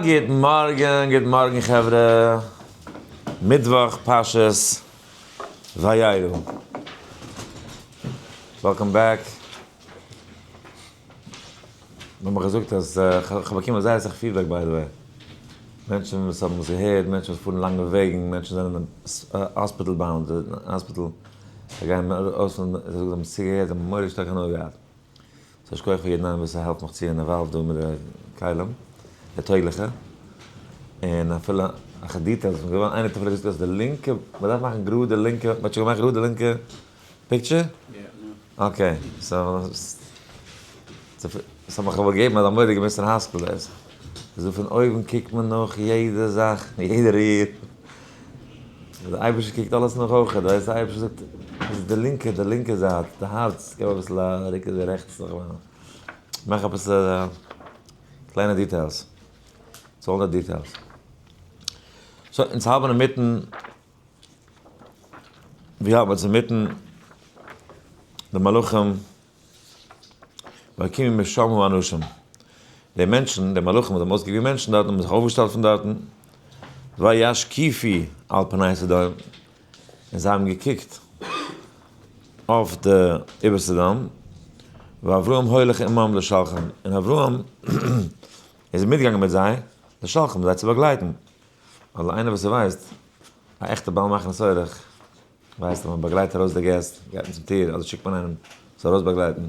גוט מארגן, גוט מארגן חברה, מיטוואך פרשת וירא. Welcome back. מ'האט מיך געזאגט אז כ'האב באקומען זייער אסאך feedback by the way. מענטשן וואס האבן עס געהערט, מענטשן וואס פארן לאנגע וועגן, מענטשן זענען hospital bound, hospital, זיי גייען ארויס פון, זיי זאגן זיי האבן עס צוגעהערט, זיי האבן מורא'דיג שטארק הנאה געהאט. so שכוח פאר יעדן איינעם וואס העלפט מיך צו און involved דא מיט די כלים, די טויגליכע, און אפילו אכע details, איינער האט אפילו געזאגט אז די לינקע, מען דארף מאכן גראד די לינקע, מען האט שוין געמאכט גראד די לינקע picture? Okay, so ס'האט מיך אבער געגעבן אזא מורא'דיגע מוסר השכל דאס, אזוי פון אויבן קוקט מען נאך יעדע זאך, יעדע ריר, דער אייבערשטער קוקט אלעס נאך אויך, דו ווייסט דער אייבערשטער זאגט, דאס איז די לינקע, די לינקע זייט, די הארץ, געב אביסל א רוק אזוי רעכטס נאך מאך עפעס קליינע details, it's all the details. So אונז האלט מען אינמיטן, ווי האלט מען אונז אינמיטן די מלאכים ויקומו משם האנשים. די מענטשן, די מלאכים וואס האבן אויסגעגעבן מענטשן דארטן, האבן זיך אויפגעשטעלט פון דארטן, וישקיפו על פני סדום, און זיי האבן געקוקט אויף די איבער סדום, ואברהם הולך עמם לשלחם, און אברהם איז מיטגעגאנגען מיט זיי לשלחם, זיי צו באגלייטן. ווייל איינער וואס ווייסט, א עכטע בעל מכניס אורח, ווייסט אז מען באגלייט ארויס די געסט, גייט מען צום טיר, אדער שיקט מען איינעם זאל ארויסבאגלייטן,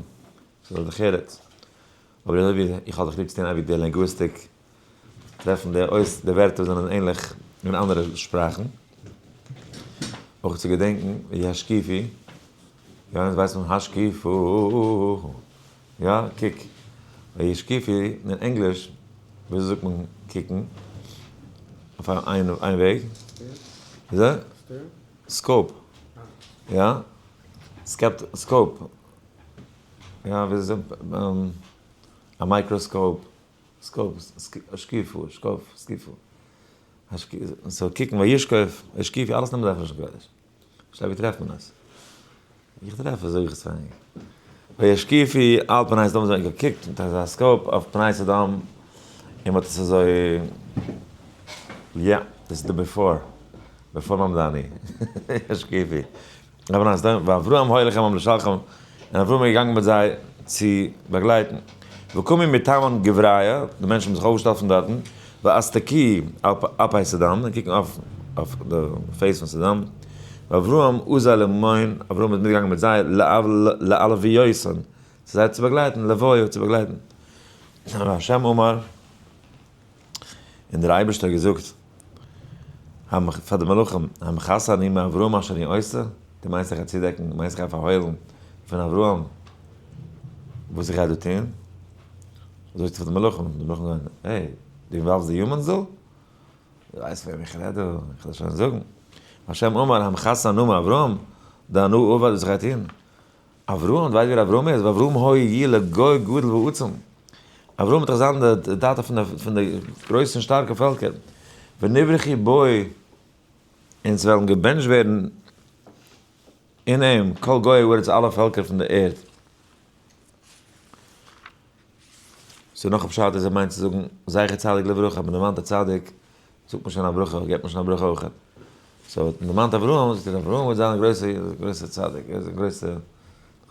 ס'איז א דרך ארץ. אבער אזוי ווי איך האב זיך ליב צו טון אייביג די linguistic, טרעפן די אויס די ווערטער וואס זענען ענליך אין אנדערע שפראכן. אויך צו געדענקן וישקיפו, יא אונז ווייסן השקיפו, יא קוק, וישקיפו אין ענגליש וויאזוי זאגט מען קוקן? אויף איין וועג? וויאזוי? Scope, יא? Scope, יא וויאזוי זאגט מען? א microscope, scope, השקיפו, שקוף, סקיפו, so קוקן וישקוף, השקיפו, אלעס נעמען זיי פון לשון קודש. שטייט ווי טרעפט מען עס? איך טרעף עס זאג איך עס פאר ענק. וישקיפו על פני סדום זיי האבן געקוקט מיט אזא scope אויף פני סדום און מ'האט עס אזוי יא דאס איז די before before מאמדאני וישקיפו על פני סדום ואברהם הולך עמם לשלחם און אברהם איז געגאנגען מיט זיי צו באגלייטן וקמו מתמן גבריא די מענטשן האבן זיך אויפגעשטעלט פון דארטן ואסתכו על פי סדום און קוקן אויף אויף די face פון סדום, ואברהם אזל עמהן, אברהם איז מיטגעגאנגען מיט זיי, להלויותן, צו זיי צו באגלייטן, לוויה צו באגלייטן. והשם אמר, און דער אייבערשטער האט געזאגט, פאר די מלאכים, המכסה אני מאברהם אשר אני עושה, דו מיינסט איך גיי צודעקן, דו מיינסט איך גיי פארהוילן פון אברהם וואס איך גיי דא טון? אזוי זאגט ער פאר די מלאכים, די מלאכים זאגן, hey, דו involve סט די humans דא? דו ווייסט וועם איך רעד דא? איך וועל שוין זאגן. השם אמר המכסה אני מאברהם, דאנא עבד וואס איך גיי טון. אברהם, דו ווייסט ווער אברהם איז? ואברהם היה יהיה לגוי גדול ועצום. אברהם וועט דאך זיין די טאטע פון די גרויסע און שטארקע פעלקער. ונברכו בו, און ס'וועלן געבענטשט ווערן אין אים כל גויי הארץ אלע פעלקער פון די ערד. ס'איז נאך א פשט אז ער מיינט צו זאגן זכר צדיק לברכה, אז מ'דערמאנט א צדיק זאגט מען שוין א ברכה, געבט מען שוין א ברכה אויך. So מ'דערמאנט אברהם, זאגט ער אברהם וועט זיין א גרויסע גרויסע צדיק, ער איז א גרויסע,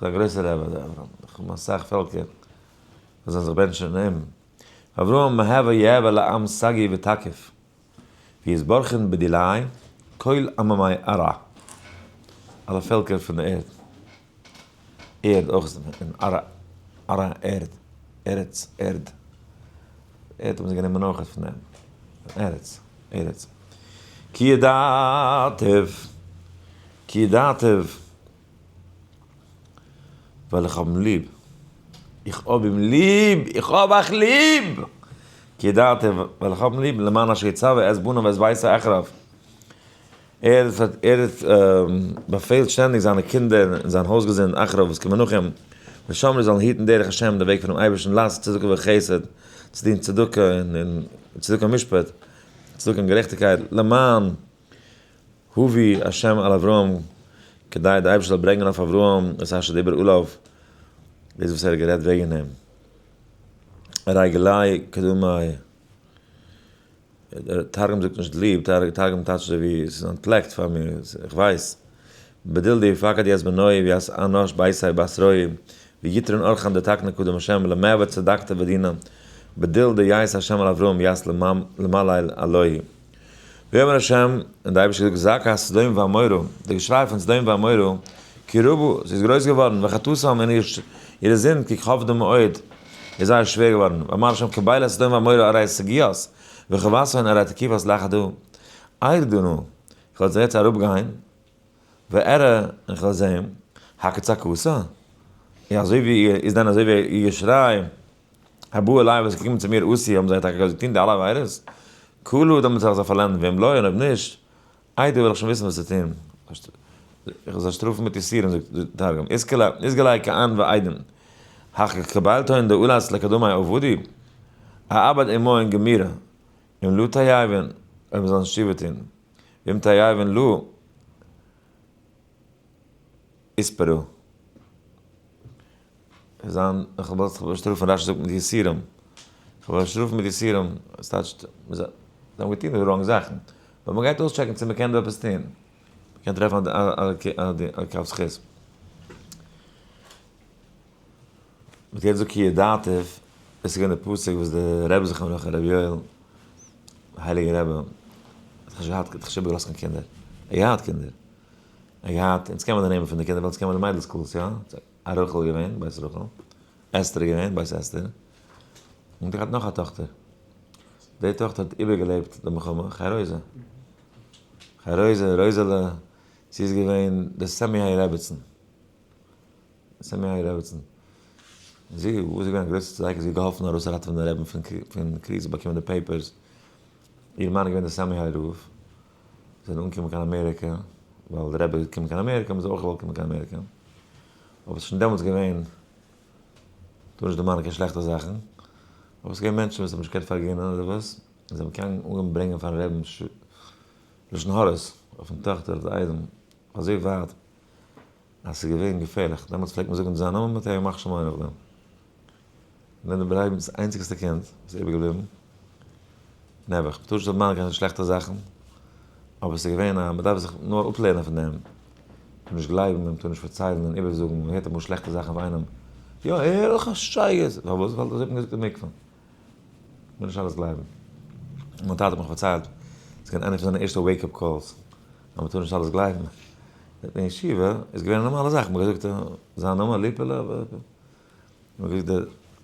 א גרויסע רבי דער אברהם, איך האב אסאך פעלקער וואס זאלן זיך בענטשן אין אים. אברהם מהווה יהווה לעם סגי ותקיף. ויתברכון בדיליה כל עממי ארעא, אלע פעלקער פון די ערד, ערד אויך איז אין ארעא, ארעא ערד, ארץ ערד, ערד האבן זיי גענומען אויך פון דעם, ארץ, ארץ. כי ידעתיו, כי ידעתיו, ווייל איך האב אים ליב. איך האב אים ליב! איך האב אייך ליב! כי ידעתיו, ווייל איך האב אים ליב, למען אשר יצוה את בניו ואת ביתו אחריו. ער ער באפעלט שטענדיג זיינע קינדער און זיין הויזגעזינד אחריו וואס קומען נאך אים, ושמרו זאלן היטן דרך השם, די וועג פונעם אייבערשטן, לעשות צדקה וחסד, צו טון צדקה און צדקה ומשפט, צדקה און גערעכטיגקייט, למען הביא השם על אברהם, כדי דער אייבערשטער זאל ברענגען אויף אברהם את אשר דיבר עליו, דאס וואס ער האט גערעדט וועגן אים. רגלי קדמי. דער תרגום זאגט נישט ליב, תרגום טייטשט אזוי ווי עס איז אנטפלעקט פאר מיר, איך ווייס. בדיל די יפקד יס בנוי ויס אנוש בייסיי בסרוי, ויתרון אורחן דתקנה קודם השם למעוות צדקת ודינה, בדיל די יס השם על אברהם יס למעלה אלוהי. ויאמר השם, און דער אייבערשטער האט געזאגט, זעקת סדום ועמורה, די געשריי פון סדום ועמורה, כי רבו, זי איז גרויס געווארן, וחטאתם און אירע זינד, כי כבדה מאוד, איז זייער שווער געווארן, ואמר השם, כבלה סדום ועמורה הרי סגיאת, וחוותהן הרי תקיפות לאחד הוא. ארדה נא, איך וועל יעצט אראפגיין, ואראה, און איך וועל זען, הכצעקתה, און אזוי ווי, איז דען אזוי ווי איר געשריי, הבא אלי וואס איז געקומען צו מיר עשי, האבן זיי טאקע געטון די אלע עבירות? כלו, דעמאלטס וועל איך זיי פארלענדן, ואם לא, און אויב נישט, איידער וועל איך שוין וויסן וואס צו טון. איך וועל זיי שטראפן מיט יסורים, זאגט דער תרגום, אתגלי כען ואיידן, הכא קבלתהון דאלת לקדמי עבדי, אעבד עמהון גמירא, אם לא תייבין, אויב מ'זאל נישט תשובה טון, ואם תייבין לא, איספרו. זיין, איך וועל זיך באשטראפן, רשי זאגט מיט יסורים, איך וועל באשטראפן מיט יסורים, עס טייטשט, זיי האבן געטון די wrong זאכן, אבער מען גייט אויס check ן צו מען קען דא עפעס טון, מען קען טרעפן א כף זכות. מ'האט יעצט געזאגט כי ידעתיו, דאס איז געווען די פסוק וואס די רבי זכרונו לברכה רבי יואל, די הייליגע רבי, האט נישט געהאט, האט נישט איבערגעלאזט קיין קינדער, ער האט געהאט קינדער, ער האט געהאט, אונז קען מען די נעמען פון די קינדער ווייל אונז קען מען די מיידל schools, יא? א רחל איז געווען, בית רחל, אסתר איז געווען, בית אסתר, און ער האט געהאט נאך א טאכטער, די טאכטער האט איבערגעלעבט די מלחמה, חי רויזע, חי רויזע, רויזעלע, זי איז געווען די סעמיהיי רעבעצן, סעמיהיי רעבעצן, זי איז געווען א גרויסע צדיקת, זי האט געהאלפן ארויסראטעווען די רעבן פון קריג, זי האט באקומען די papers, איר מאן איז געווען די סעמיהיי רב, זיי זענען אנגעקומען קיין אמעריקע, ווייל די רבי איז געקומען קיין אמעריקע האבן זיי אויך געוואלט קומען קיין אמעריקע, אבער עס איז שוין דעמאלטס געווען, טאר נישט דערמאנען קיין שלעכטע זאכן, אבער עס איז געווען מענטשן וואס האבן נישט געקענט פארגינען אדער וואס, און זיי האבן קיין אנגעהויבן ברענגען פארן רעבן לשון הרע'ס אויפן טאכטער אויף די איידעם, אזוי ווייט אז ס'איז געווען געפערליך, דעמאלטס פלעגט מען זאגן זיין נאמען מיט א ימח שמו נאכדעם. און דעם רבינ'ס איינציגסטע קינד וואס איז איבערגעבליבן, נעבעך, מ'טאר נישט דערמאנען קיין שלעכטע זאכן, אבער ס'איז געווען א, מ'דארף זיך נאר אפלערנען פון דעם, מ'טאר נישט גלייבן און מ'טאר נישט פארציילן און איבערזאגן, מ'הערט אמאל שלעכטע זאכן אויף איינעם, יא ער איז דאך א שייגעץ, פארוואס? ווייל אזוי האט מען געזאגט אין מקווה, מ'טאר נישט אלעס גלייבן. מיין טאטע האט מיך פארציילט, ס'איז געווען איינע פון זיינע ערשטע wake up calls, אז מ'טאר נישט אלעס גלייבן. אין ישיבה איז געווען א נארמאלע זאך, מ'האט געזאגט זיין נאמען ליפעלע, מ'האט געזאגט די,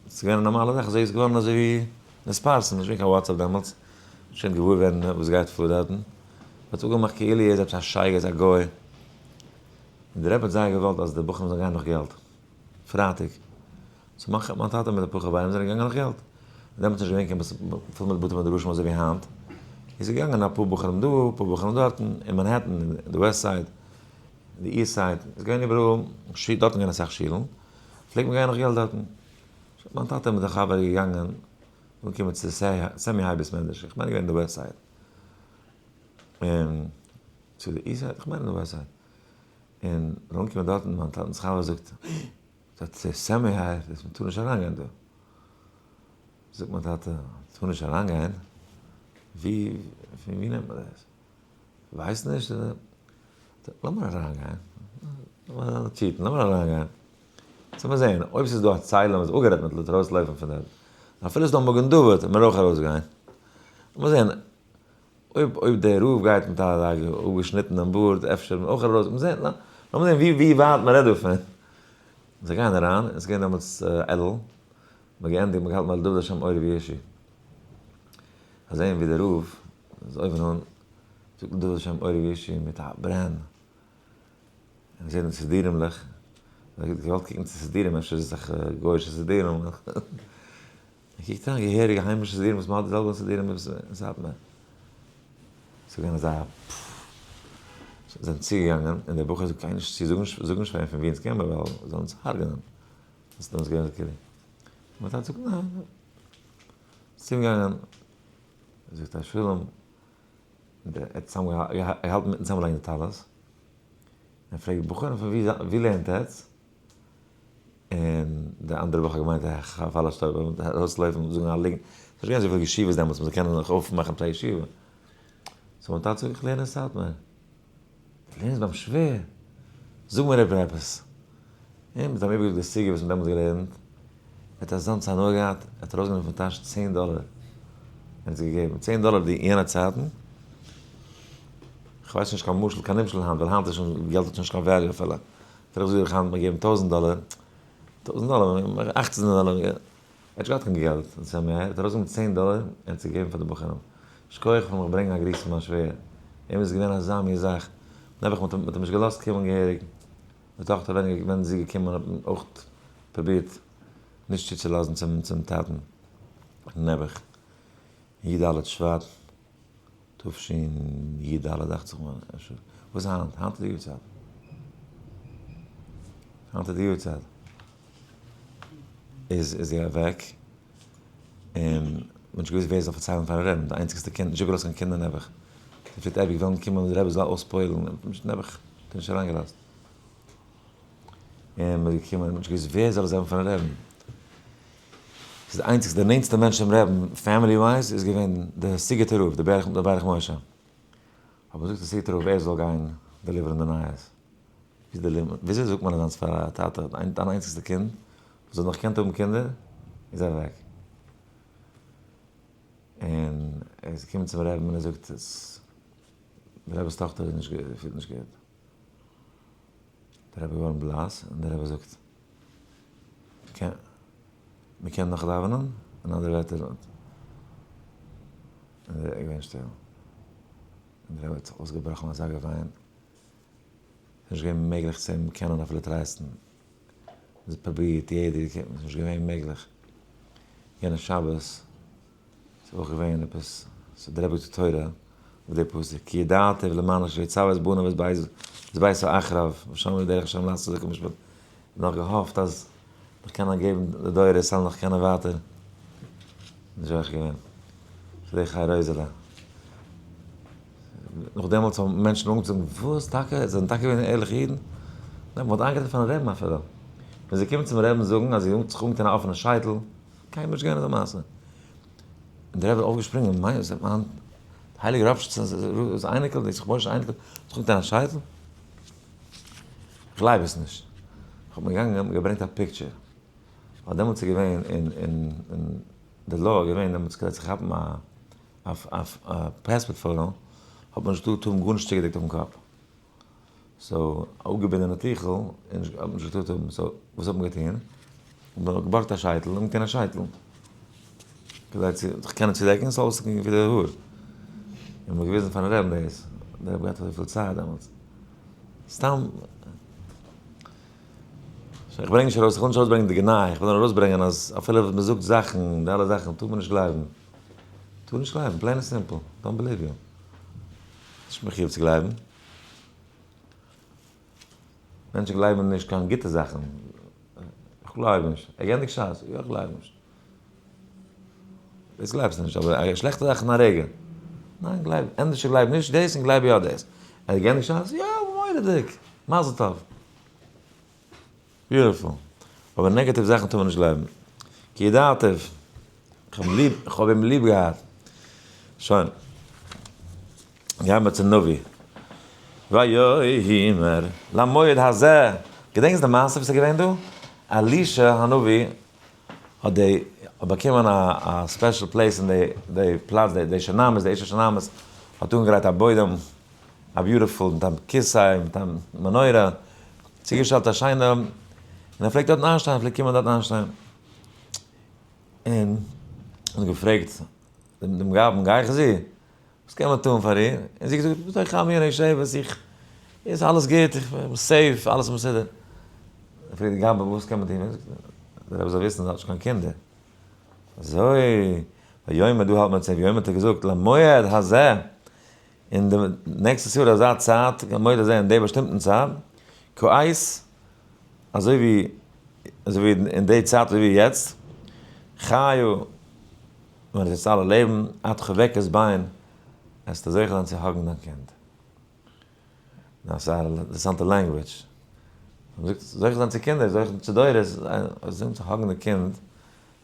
ס'איז געווען א נארמאלע זאך, אזוי איז געווארן אזוי ווי נתפרסם, נישט געווען קיין WhatsApp דעמאלטס, נישט געקענט געוואר ווערן וואס גייט פאר דארטן, מ'האט אפגעמאכט כאילו ער איז עפעס א שייגעץ א גוי, און די רבי האט זייער געוואלט אז די בחורים זאלן גיין נאך געלט, פרייטאג, so מיין מיין טאטע מיט אפאר חברים זענען געגאנגען נאך געלט, און דעמאלטס איז נישט געווען קיין פול מיט בתי מדרשים אזוי ווי היינט, איז געגאנגען אפאר בחורים דא אפאר בחורים דארטן, אין מאנהעטן, אין די west side, די east side, איז געווען איבעראל, דארטן געווען אסאך שילן, פלעגט מען גיין נאך געלט דארטן. מיין טאטע מיט א חבר איז געגאנגען, אנגעקומען צו סעמי היי בית מדרש, איך מיין געווען אין די west side, און צו די east side, איך מיין אין די west side, און אנגעקומען דארטן, מיין טאטענס חבר זאגט, זאגט צו סעמי היי, מען טאר נישט אריינגיין דא. זאגט מיין טאטע, מען טאר נישט אריינגיין? ווי, פון ווי נעמט מען דאס? ווייסט נישט? לאמיר אריינגיין, לאמיר cheat ן, לאמיר אריינגיין, צו מיר זעהן, אויב ס'איז דא א ציילעם וואס אפגערעדט מיט לוט ארויסלויפן פון דארט, אפילו ס'איז דא א מגן דוד, וועט מען אויך ארויסגיין, לאמיר זעהן, אויב אויב דער רב גייט מיט א אפגעשניטענעם בארד, אפשר וועט מען אויך ארויס, לאמיר זעהן, לאמיר זעהן ווי ווי ווייט מען רעדט דא פון. זיי גייען אריין, און ס'איז געווען דעמאלטס אלול, מ'האט געענדיגט, מ'האט געהאלטן ביי לדוד השם אורי וישעי, זיי זעהן ווי דער רב איז אויבן אן, זאגט לדוד השם אורי וישעי מיט א ברען, און זעהט די סידירים'לעך, ער האט געוואלט קוקן צו סידירים, אפשר איז עס א גוי'אישע סידירים, ער קוקט אריין געהעריגע היימישע סידירים וואס מ'האט די זעלבע סידירים ווי אין סאטמאר, ס'איז געווען אזא פפפ, זיי זענען צוגעגאנגען און דער בחור זאגט גיי נישט צו, זאג נישט פאר אים פון ווי אונז קומען ווייל זיי וועלן אונז הרג'נען, דאס איז דעמאלטס געווען די כלים, מיין טאטע זאגט ניין, צוגעגאנגען, זאגט ער שלום, ער האט געהאלטן מיטן צוזאמלייגן די טלית, ער פרעגט בחורים פון ווי לערנט עטץ? און. די אנדערע וואך האט געמיינט איך פאל א שטויב, ארויסלויפן זאגן א ליגנט, ס'איז נישט געווען אזויפיל ישיבות דעמאלטס מ'זאל קענען זיך אויפמאכן מיט א ישיבה, so מיין טאטע זאגט איך לערן אין סאטמאר, דו לערנסט ביים שווער? זאג מיר איבער עפעס. און מ'האט אים איבערגעזאגט די סוגיא וואס מ'האט דעמאלטס געלערנט, ער האט אזאנס הנאה געהאט, ער האט ארויסגענומען פון טאש 10 דאלער און עס געגעבן, 10 דאלער די יענע צייטן, כ'ווייס נישט קיין משל, קיין נמשל היינט, ווייל היינט איז שוין, געלט האט שוין נישט קיין value אפילו. אפילו איך זאג דיך היינט מיר געבן 1000 דאלער, 1000 דאלער, 18 דאלער, ער האט נישט געהאט קיין געלט, ער האט ארויסגענומען 10 דאלער און עס געגעבן פאר די בחורים. שכוח פאר מיך ברענגען א גריס פון מיין שווער. אים איז געווען אזא מין זאך. נעבעך, מ'האט אים נישט געלאזט קומען געהעריג. די טאכטער ווען זי איז געקומען האט מען אויך פרובירט נישט צוצולאזן צום טאטן. נעבעך. י"ד שבט, תשי"ד דאכט זיך מיר, אפשר. וואס איז היינט? היינט איז די יארצייט. היינט איז די יארצייט. איז זי אוועק, און מ'האט נישט געוואוסט ווער זאל פארציילן פארן רעבן, די איינציגסטע קינד, נישט געלאזט קיין קינדער נעבעך. זי פלעגט אייביג וועלן קומען די רבי זאל אויספועל'ן, נעבעך, האט ער נישט אריינגעלאזט. און מ'איז געקומען, מ'האט נישט געוואוסט ווער זאל עס זאגן פארן רעבן. ס'איז די איינציגסטע, די נענטסטע מענטש צום רעבן, family wise, איז געווען די סיגוט'ער רב, די ברך משה. האט מען געזאגט די סיגוט'ער רב ער זאל גיין deliver ן די נייעס. וויאזוי זאגט מען אזאנס פאר א טאטע, דיין איינציגסטע קינד, וואס האט נאך געקענט האבן קינדער, איז אוועק. און ער איז געקומען צום רעבן און ער זאגט, די רעבע'ס טאכטער איז נישט גוט, פילט נישט גוט. דער רבי איז געווארן בלאס און דער רבי זאגט, מען קען נאך דאווענען? אין אנדערע ווערטער, און ער איז געווען שטיל. און דער רבי האט זיך אויסגעבראכן אזא געוויין, ס'איז נישט געווען מעגליך צו אים קענען אפילו טרייסטן. מ'האט פרובירט, יעדער, ס'איז נישט געווען מעגליך. יענע שבת איז אויך געווען עפעס, ס'האט דער רבי געזאגט תורה אויף די פסוק, כי ידעתיו למען אשר יצוה את בניו ואת ביתו אחריו, ושמרו דרך השם לעשות צדקה ומשפט. נאך געהאפט אז נאך קענען געבן די דורות זאלן נאך קענען ווייטער. נישט זוכה געווען. פרעג חי רויזעלע. נאך דעמאלטס האבן מענטשן אנגעצויגן, וואס טאקע? זיי זענען טאקע געווען ערליכע אידן? ניין, מ'האט איינגערעדט פארן רעבן אפילו. ווען זיי קומען צום רעבן זאגן אז זי האט זיך אנגעטון א אפענע שייטל, קיינמאל נישט געווען אזא מעשה. און דער רבי איז אויפגעשפרינגען, מיין, איז מיין הייליגער ראפשיצער'ס אייניקל, די ישמח משה'ס אייניקל, האט זיך אנגעטון א שייטל? כ'גלייב עס נישט. כ'בין געגאנגען און געברענגט א picture. ווייל דעמאלטס איז געווען אין אין די law איז געווען דעמאלטס כדי צו כאפן א א passport photo האט מען נישט געטארט האבן גארנישט צוגעדעקט אויפן קאפ. so א אפגעבינדענע טיכל האט מען נישט געטארט האבן. so וואס האט מען געטון? מען האט געבארגט א שייטל און אנגעטון א שייטל. כדי צו זיך קענען צודעקן ס'זאל אויסקוקן ווי די האר. און מ'האט געוויזן פארן רעבן דאס. דער רבי האט געהאט אזויפיל צער דעמאלטס. סתם. איך ברענג נישט ארויס, איך וויל נישט ארויסברענגען די גנאי, איך וויל נאר ארויסברענגען אז אפילו ווען מ'זאגט זאכן, די אלע זאכן, טאר מען נישט גלייבן. טאר נישט גלייבן, plain and simple, don't believe you. נישט מחיוב צו גלייבן. מענטשן גלייבן נישט קיין גוטע זאכן. איך גלייב נישט. ער געענדיגט שס, יא איך גלייב נישט. דאס גלייבסטו נישט, אבער שלעכטע זאכן א רגע. ניין, גלייב, ענדערש גלייב נישט דאס און גלייב יא דאס. ער געענדיגט שס, יא, מורא'דיג! מזל טוב! beautiful. אבער negative זאכן טאר מען נישט גלייבן. כי ידעתיו, איך האב אים ליב געהאט. שוין. גייען מיר צום נביא. ויאמר למועד הזה. געדענקסט די מעשה וואס איז געווען דא? אלישע הנביא האט די האט באקומען א special place אין די די פלאץ די שונמית די אשה שונמית האט אנגעגרייט א בוידעם א beautiful מיט א כסא מיט א מנורה צוגעשטעלט א שיינע און ער פלעגט דארטן איינשטיין ער פלעגט קומען דארטן איינשטיין און האט געפרעגט דעם גבאי גיחזי וואס קען מען טון פאר איר? און זי האט געזאגט, בתוך עמי אני יושבת, איך, איז אלעס גוט, איך בין safe, אלעס איז מסודר. פרעגט די גבאי, וואס קען מען טון? זאגט ער, דער רבי זאל וויסן, זי האט נישט קיין קינדער. אזוי, ויאמר, דא האלט מען צו, ויאמר האט ער געזאגט, למועד הזה, אין די נעקסטע יאר אזא צייט, למועד הזה, אין די באשטימטן צייט, כעת, אזוי ווי, אזוי ווי אין די צייט אזוי ווי יעצט, חיו, ווען עס איז אלע לעבן, את חובקת בן, וועסטו זוכה זיין צו hug ן דיין קינד. דאס איז א אינטערעסאנטע language. מ'זאגט זוכה זיין צו קינדער, זוכה זיין צו דורות, אזוי צו hug ן די קינד,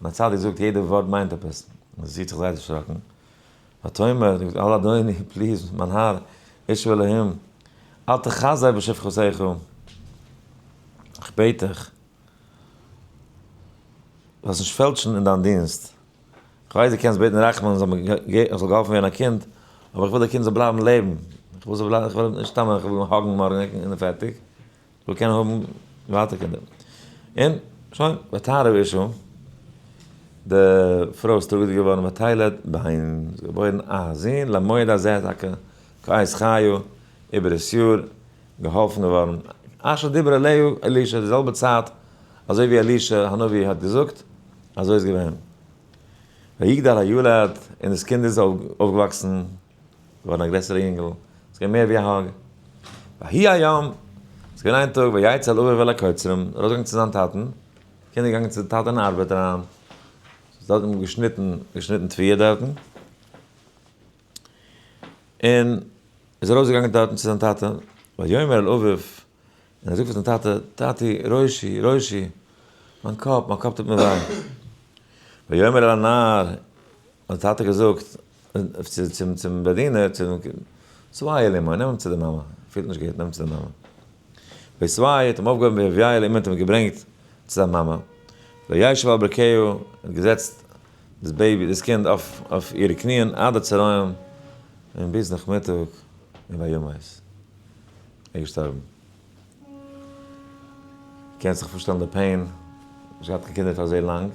און א צדיק זאגט יעדע ווארט מיינט עפעס, און זי האט זיך זייער דערשראקן, ותאמר, זאגט אל אדוני, please, מיין האר, איש האלהים, אל תכזב בשפחתך, איך בעט דיך, זאלסט נישט פעלטשן אין דיין דינסט, איך ווייס דו קענסט בעטן רחמים זאל מיר זאל געהאלפן ווערן א קינד, אבער איך וויל די קינד זאל בלייבן לעבן, איך וויל זאל בלייבן, איך וויל נישט סתם איך וויל אים hug ן מארגן און פערטיג, איך וויל קענען האבן ווייטער קינדער. און שוין, ותהר האשה, די פרוי איז טראגעדיג געווארן, ותלד בן, זי האט געבוירן א זון, למועד הזה טאקע, כעת חיה, איבער דאס יאר, געהאלפן געווארן, אשר דיבר אליה אלישע, די זעלבע צייט אזוי ווי אלישע הנביא האט געזאגט, אזוי איז געווען. ויגדל הילד, און דאס קינד איז אויפגעוואקסן, געווארן א גרעסערע יונגל, עס איז געווען מער ווי א hug. ויהי היום, עס איז געווען איין טאג, ויצא אל אביו אל הקוצרים, ער איז ארויסגעגאנגען צו זיין טאטן, קינד איז געגאנגען צו די טאטע אין ארבעט אריין, דארט האט מען געשניטן, געשניטן תבואה דארטן, און איז ארויסגעגאנגען דארטן צו זיין טאטע, ויאמר אל אביו, און ער זאגט פאר זיין טאטע, טאטי, ראשי, ראשי, מיין קאפ, מיין קאפ טוט מיר וויי. ויאמר אל הנער, האט דער טאטע געזאגט צום צום באדינער, צום שאהו אל אמו, נעם אים צו די מאמע, פילט נישט גוט, נעם אים צו די מאמע. וישאהו האט אים אויפגעהויבן ויביאהו אל אמו האט אים געברענגט צו זיין מאמע. וישב על ברכיה, האט געזעצט דאס baby, דאס קינד אויף אויף אירע קניען עד הצהריים, און ביז נאכמיטאג, און וימת. ער איז געשטארבן. קענסט זיך פארשטעלן די pain, נישט געהאט קיין קינדער פאר אזוי לאנג,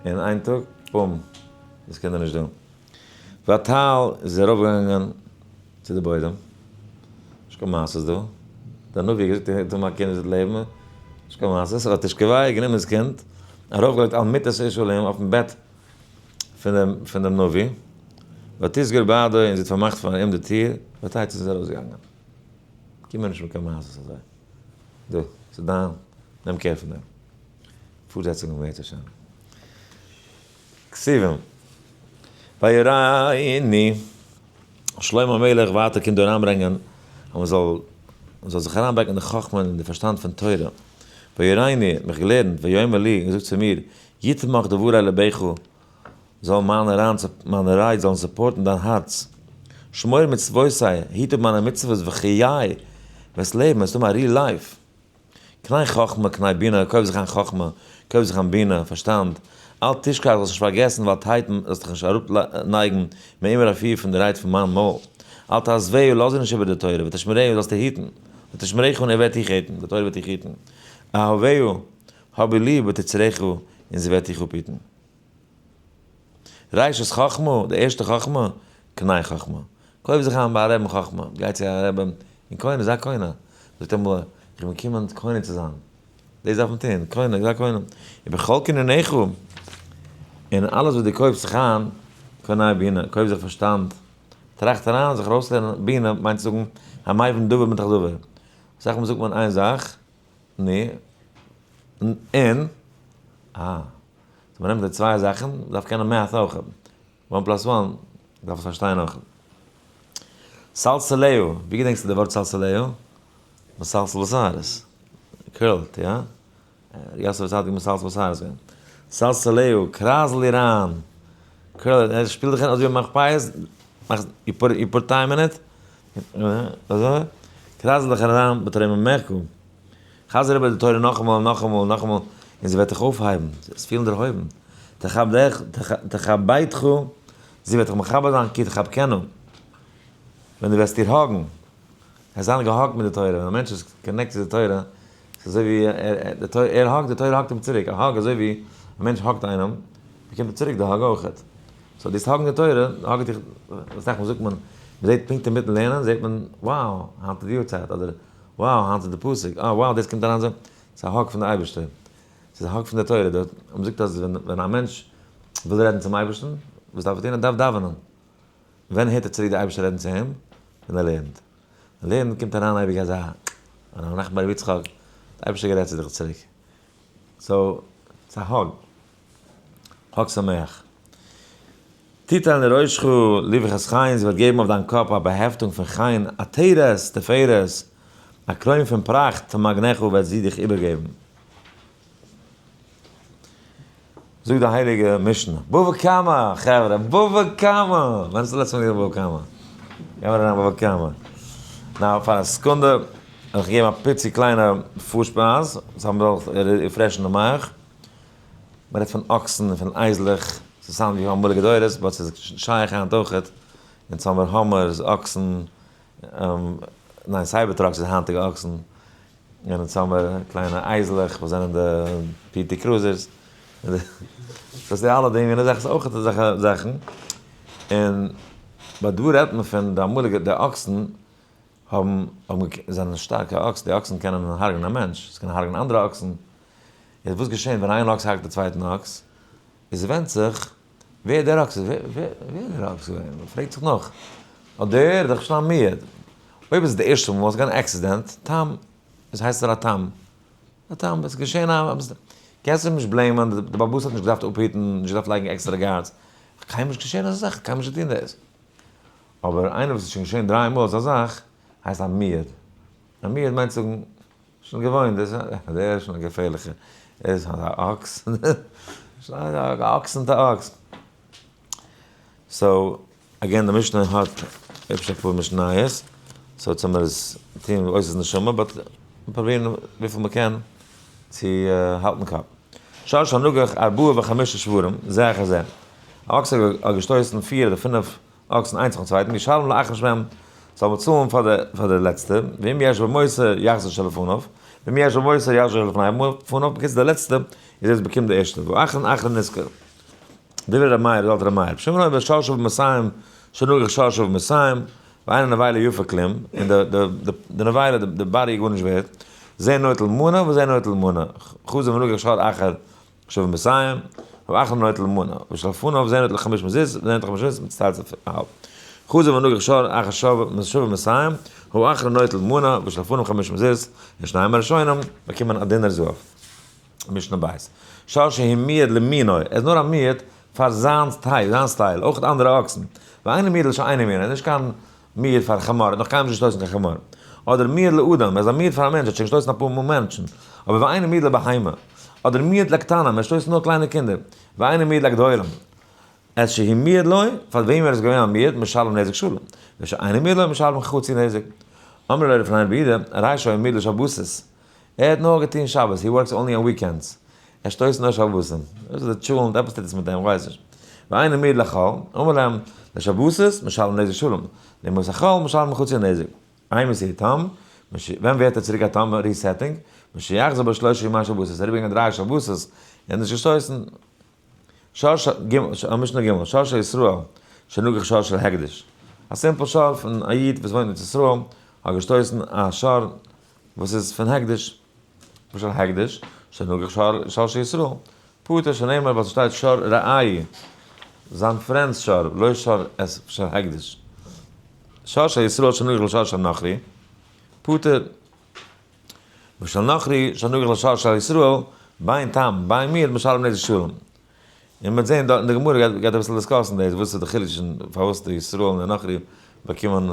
און איין טאג, בום, דאס קינד איז נישט דא. ותעל איז ארויפגעגאנגען צו די בוידעם, נישט קיין מעשות דא, דער נביא האט געזאגט ער האט א קינד וואס וועט לעבן, נישט קיין מעשות, ותשכבהו גענומען דאס קינד, ארויפגעלייגט על מיטת איש האלהים אויפן בעט פון דעם נביא, ותסגר בעדו און זי האט פארמאכט פאר אים די טיר, ותצא און זי איז ארויסגעגאנגען. קום מיר נישט מיט קיין מעשות אזוי. דא, ס'איז דיין, נעם care פון דעם. פארזעצונג אם ירצה השם. כתובים. ויראני, שלמה המלך ווייטער קומט דא אריינברענגען אז מען זאל מען זאל זיך אריינבאקן אין די חכמה און די פארשטאנד פון תורה. ויראני, האט מיך געלערנט, ויאמר לי, און געזאגט צו מיר, יתמך דברי לבך, זאל מיינע ריין מיינע רייד זאלן support ן דיין הארץ. שמור מצוותי, היט אפ מיינע מצוות וחיי, וועסט לעבן, וועסט האבן א real life. קנה חכמה קנה בינה, קויף זיך איין חכמה, קויף זיך איין בינה, פארשטאנד. אל תשכח, זאלסט נישט פארגעסן, ואל תיתן, זאלסט דיך נישט אראפנייגן, מאמרי פי, פון די רייד פון מיין מויל. אל תעזבהו, לאז איר נישט איבער די תורה, ותשמרהו, זאלסט איר היטן. ותשמרך און ער וועט דיך היטן, די תורה וועט דיך היטן. אהבהו, האב איר ליב, ותצרך, און זי וועט דיך אפהיטן. ראשית חכמה, די ערשטע חכמה, קנה חכמה. קויף זיך איין ביי א רעבן חכמה, גיי צו א רעבן און קונה, זיי קונה. זאגט אמאל, איך בין געקומען קונה צו זיין. דאס דארף מען טון, קונה, זיי קונה. ובכל קנינך, און אלעס וואס דו קויפסט זיך איין, קנה בינה, קויף זיך פארשטאנד. טראכט אריין, זיך ארויסלערנען, בינה מיינט צו זאגן, המבין דבר מתוך דבר. אסאך מאל זאגט מען איין זאך, נו, און, אה. so מ'נעמט די צוויי זאכן, מ'דארף קענען math אויך. one plus one, דארף עס פארשטיין אויך. סלסלהו, ווי געדענקסטו די ווארט סלסלהו? מסלסל בשערות. curled, יא? יוסף הצדיק מסלסל בשערות געווען. סלסלהו, קרייזל איר איין. curl, ער שפילט דיך אזוי ווי מ'מאכט פיאות, מאכסט, you put time in it, אזוי, קרייזל דיך אריין בתרוממך. חזר איבער די תורה נאכאמאל און נאכאמאל און נאכאמאל, און זי וועט דיך אויפהייבן, זאלסט פילן דערהויבן. תכבדך, זי וועט דיך מכבד זיין, כי תחבקנה, ווען דו וועסט איר hug ן. עס זיין גע hug ט מיט די תורה, ווען א מענטש איז connected צו די תורה, ס'איז אזוי ווי ער hug ט, די תורה hug ט אים צוריק, א hug אזוי ווי א מענטש hug ט איינעם, באקומט ער צוריק די hug אויכעט. so דאס hug ן די תורה, hug ט דיך, אסאך מאל זאגט מען, מ'זעט פונקט אינמיטן לערנען, זעט מען, wow, היינט איז די יארצייט, אדער wow היינט איז די פסוק, אה wow דאס קומט אריין אזוי, ס'איז א hug פון די אייבערשטער, ס'איז א hug פון די תורה, די מען זאגט אז ווען ווען א מענטש וויל רעדן צום אייבערשטן, וואס דארף ער טון? ער דארף דאווענען, ווען הערט ער צוריק די אייבערשטער רעדן צו אים? ווען ער לערנט, ווען לערנט קומט אריין אייביג אזא ר' נחמן בר יצחק, די אייבערשטער גערעדט צו דיך צוריק, so ס'איז א hug, חג שמח. תתן לראשך לבכת חן, זי וועט געבן אויף דיין קאפ א באהעפטונג פון חן, עטרת, תפארת. א קרוין פון פראכט תמגנך וועט זי דיך איבערגעבן. זאגט די הייליגע משנה, בבא קמא, חברה, בבא קמא! ווען איז די לעצטע מאל געזען בבא קמא? גיי מיר אריין בבא קמא. Now פאר א סעקונדע וועל איך געבן א פיצי קליינע פארשפייז, זאל מען זיך refresh ן די מח. מען רעדט פון אקסן און פון אייזלעך, ס'איז sound ווי אמאליגע דורות, but ס'איז שייך היינט אויכעט. אונז האמיר Hummers, אקסן, ניין cyber trucks איז היינטיגע אקסן. און אונז האמיר קליינע אייזלעך וואס זענען די PT Cruisers. דאס די אלע דינגען איז אויך אזעלכע זאכן. און ביי דא רעדט מען פון די אמאליגע, די אקסן האבן, זענען שטארקע אקסן, די אקסן קענען הרג'נען א מענטש, זיי קענען הרג'נען אנדערע אקסן. איז וואס געשען ווען איין אקס הרג'ט די צווייטן אקס? איז ווענדט זיך ווער דער אקס איז, ווער איז דער אקס געווען? מען פרעגט זיך נאך. אט דער איז דאך שוין א מועד. אויב איז עס די ערשטע מאל, עס איז געווען אן accident, תם, עס הייסט ער א תם. א תם, עס איז געשען א, קענסט אים נישט blame ען, די באלעבאס האט נישט געדארפט אפהיטן, נישט געדארפט לייגן עקסטערע guards. קיינמאל נישט געשען אזא זאך, קיינמאל נישט געטון דאס. אבער איינער וואס איז שוין געשען דריי מאל אזא זאך, הייסט א מועד. א מועד מיינט זאגן, שוין געוואוינט, דאס דער איז שוין א געפערליכער, ער איז א אקס, שוין א אקס אונטער אקס. So, again די משנה האט היפש אפאר משניות, so צו מיר עס טוהן ווי אויס איז נשמה, but פרובירן וויפיל מען קען צו האלטן קאפ. שור שנגח ארבעה וחמישה שוורים, זה אחר זה. א אקס האט געשטויסן פיר אדער פינף אקסן איינס נאכן צווייטן, ישלם לאחרון שבהם, זאל מען צאלן פאר די לעצטע, ואם יש במותר יחזיר שלפניו, ואם יש במותר יחזיר שלפניו, בקיצור די לעצטע איז דאס באקומט די ערשטע, ואחרון אחרון נשכר. דברי ר' מאיר, זאגט ר' מאיר, שמעון אומר שור שבמאתים, שנגח שור שבמאתים, ואין הנבילה יפה כלום, און די נבילה, די body איז גארנישט ווערט, זה נוטל מנה וזה נוטל מנה, חזר ונגח שור אחר שבמאתים, והאחרון נוטל מנה, ושלפניו זה נוטל חמש מזוז, וזה נוטל חמש מזוז, מצטער צו האלב. חזר ונגח שור אחר שבמאתים, האחרון נוטל מנה, ושלפניו חמש מזוז, ושניים הראשונים, באקומען א דינר זהב. משנה בית. שור שהועד למינו, ער איז נאר א מועד פאר זיין טייל, זיין style, אויך אנדערע אקסן. ואינו מועד לשאינו מינו, ער איז נישט קיין מועד פאר חמור, ער האט נאך קיינמאל נישט געשטויסן קיין חמור. אדער מועד לאדם, ער איז א מועד פאר א מענטש, ער האט שוין געשטויסן אפאר מאל מענטשן. אבער ואינו מועד לבהמה. אדער מועד לקטנים, ער שטויסט נאר קליינע קינדער. ואינו מועד לגדולים. את שהועד לו, פאר וועם ער איז געווען א מועד, משלם נזק שלם. ושאינו מועד לו, משלם חצי נזק. אמרו לו לפני רבי יהודה, הרי שהיה מועד לשבתות. ער האט נאר געטון שבת, he works only on weekends. ער שטויסט נאר שבתים. דאס איז די טשולענט, עפעס טוט עס מיט אים, כ'ווייס נישט. ואינו מועד לחול, אמר להם, לשבתות, משלם נזק שלם. לימות החול, משלם חצי נזק. אימתי תם, ווען ווערט ער צוריק א תם, resetting? משיחזור בו שלושה ימי שבתות, ער איז אריבערגעגאנגען דריי שבתות, ער האט נישט געשטויסן. שור ש ג, משנה ג, שור של ישראל, שנגח שור של הקדש. א simple שור פון א איד וואס וואוינט אין ארץ ישראל, האט געשטויסן א שור וואס איז פון הקדש, וואס של הקדש, שנגח שור של ישראל. פטור שנאמר ווייל ס'שטייט שור רעהו, זיין friend's שור, לא שור את של הקדש. שור של ישראל שנגח לשור של נכרי, פטור. ושל נכרי שנגח לשור של ישראל, בין תם, בין מועד משלם נזק שלם. און מ'וועט זען דארט אין די גמרא גייט אביסל discuss ן דאס, וואס איז די חילוק צווישן פארוואס די ישראל און די נכרי באקומען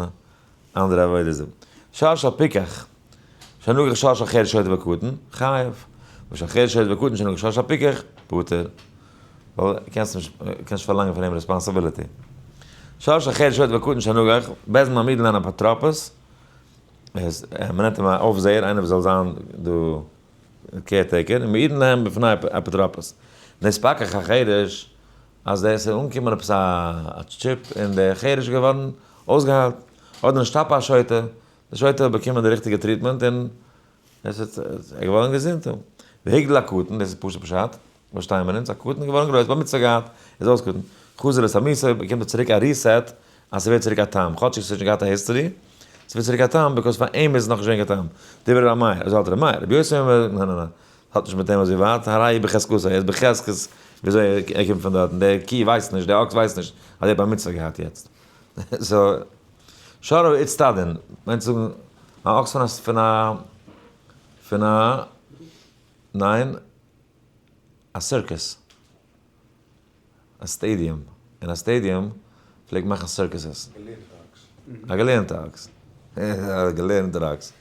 אנדערע עבודה זרה. שור של פיקח, שנגח שור של חרש שוטה וקטן, חייב. ושל חרש שוטה וקטן שנגח שור של פיקח, פטור. ווייל קענסט נישט, קענסט נישט פארלאנגען פון אים responsibility. שור של חרש שוטה וקטן שנגח, בית דין מעמידין להן אפוטרופוס, עס, מ'נעמט אים א אויפזעער, איינער וואס זאל זיין דא caretaker, און מעידין להם בפני אפוטרופוס. נתפקח החרש, אז דער ס'איז אנגעקומען עפעס א chip און דער חרש איז געווארן אויסגעהיילט, אדער נשתפה השוטה, די שוטה האט באקומען די ריכטיגע treatment און עס איז געווארן געזונט. והגדיל הקטן, דאס איז פשוט פשט, פארשטייען מיר אונז, א קטן איז געווארן גרויס, בר מצוה געהאט, איז אויס קטן. חזר לתמותו, באקומט ער צוריק א reset, אז ס'ווערט צוריק א תם, כאטשיג ס'האט שוין געהאט א history, ס'ווערט צוריק א תם, because פאר אים איז עס נאכנישט געווען קיין תם. דברי ר' מאיר, אזוי האלט ר' מאיר, רבי יוסי אומר, ניין ניין ניין, האט נישט מיט אים אזוי ווייט, הרי הוא בחזקתו, ער איז בחזקת וויאזוי ער קומט פון דארטן, דער קי ווייסט נישט, דער אקס ווייסט נישט אז ער האט בר מצוה געהאט יעצט. So, שור האיצטדין, מיינט צו זאגן, א אקס פון א פון א פון א ניין, א circus, א stadium, אין א stadium פלעגט מאכן circuses. א געלערנטע אקס. א געלערנטער אקס.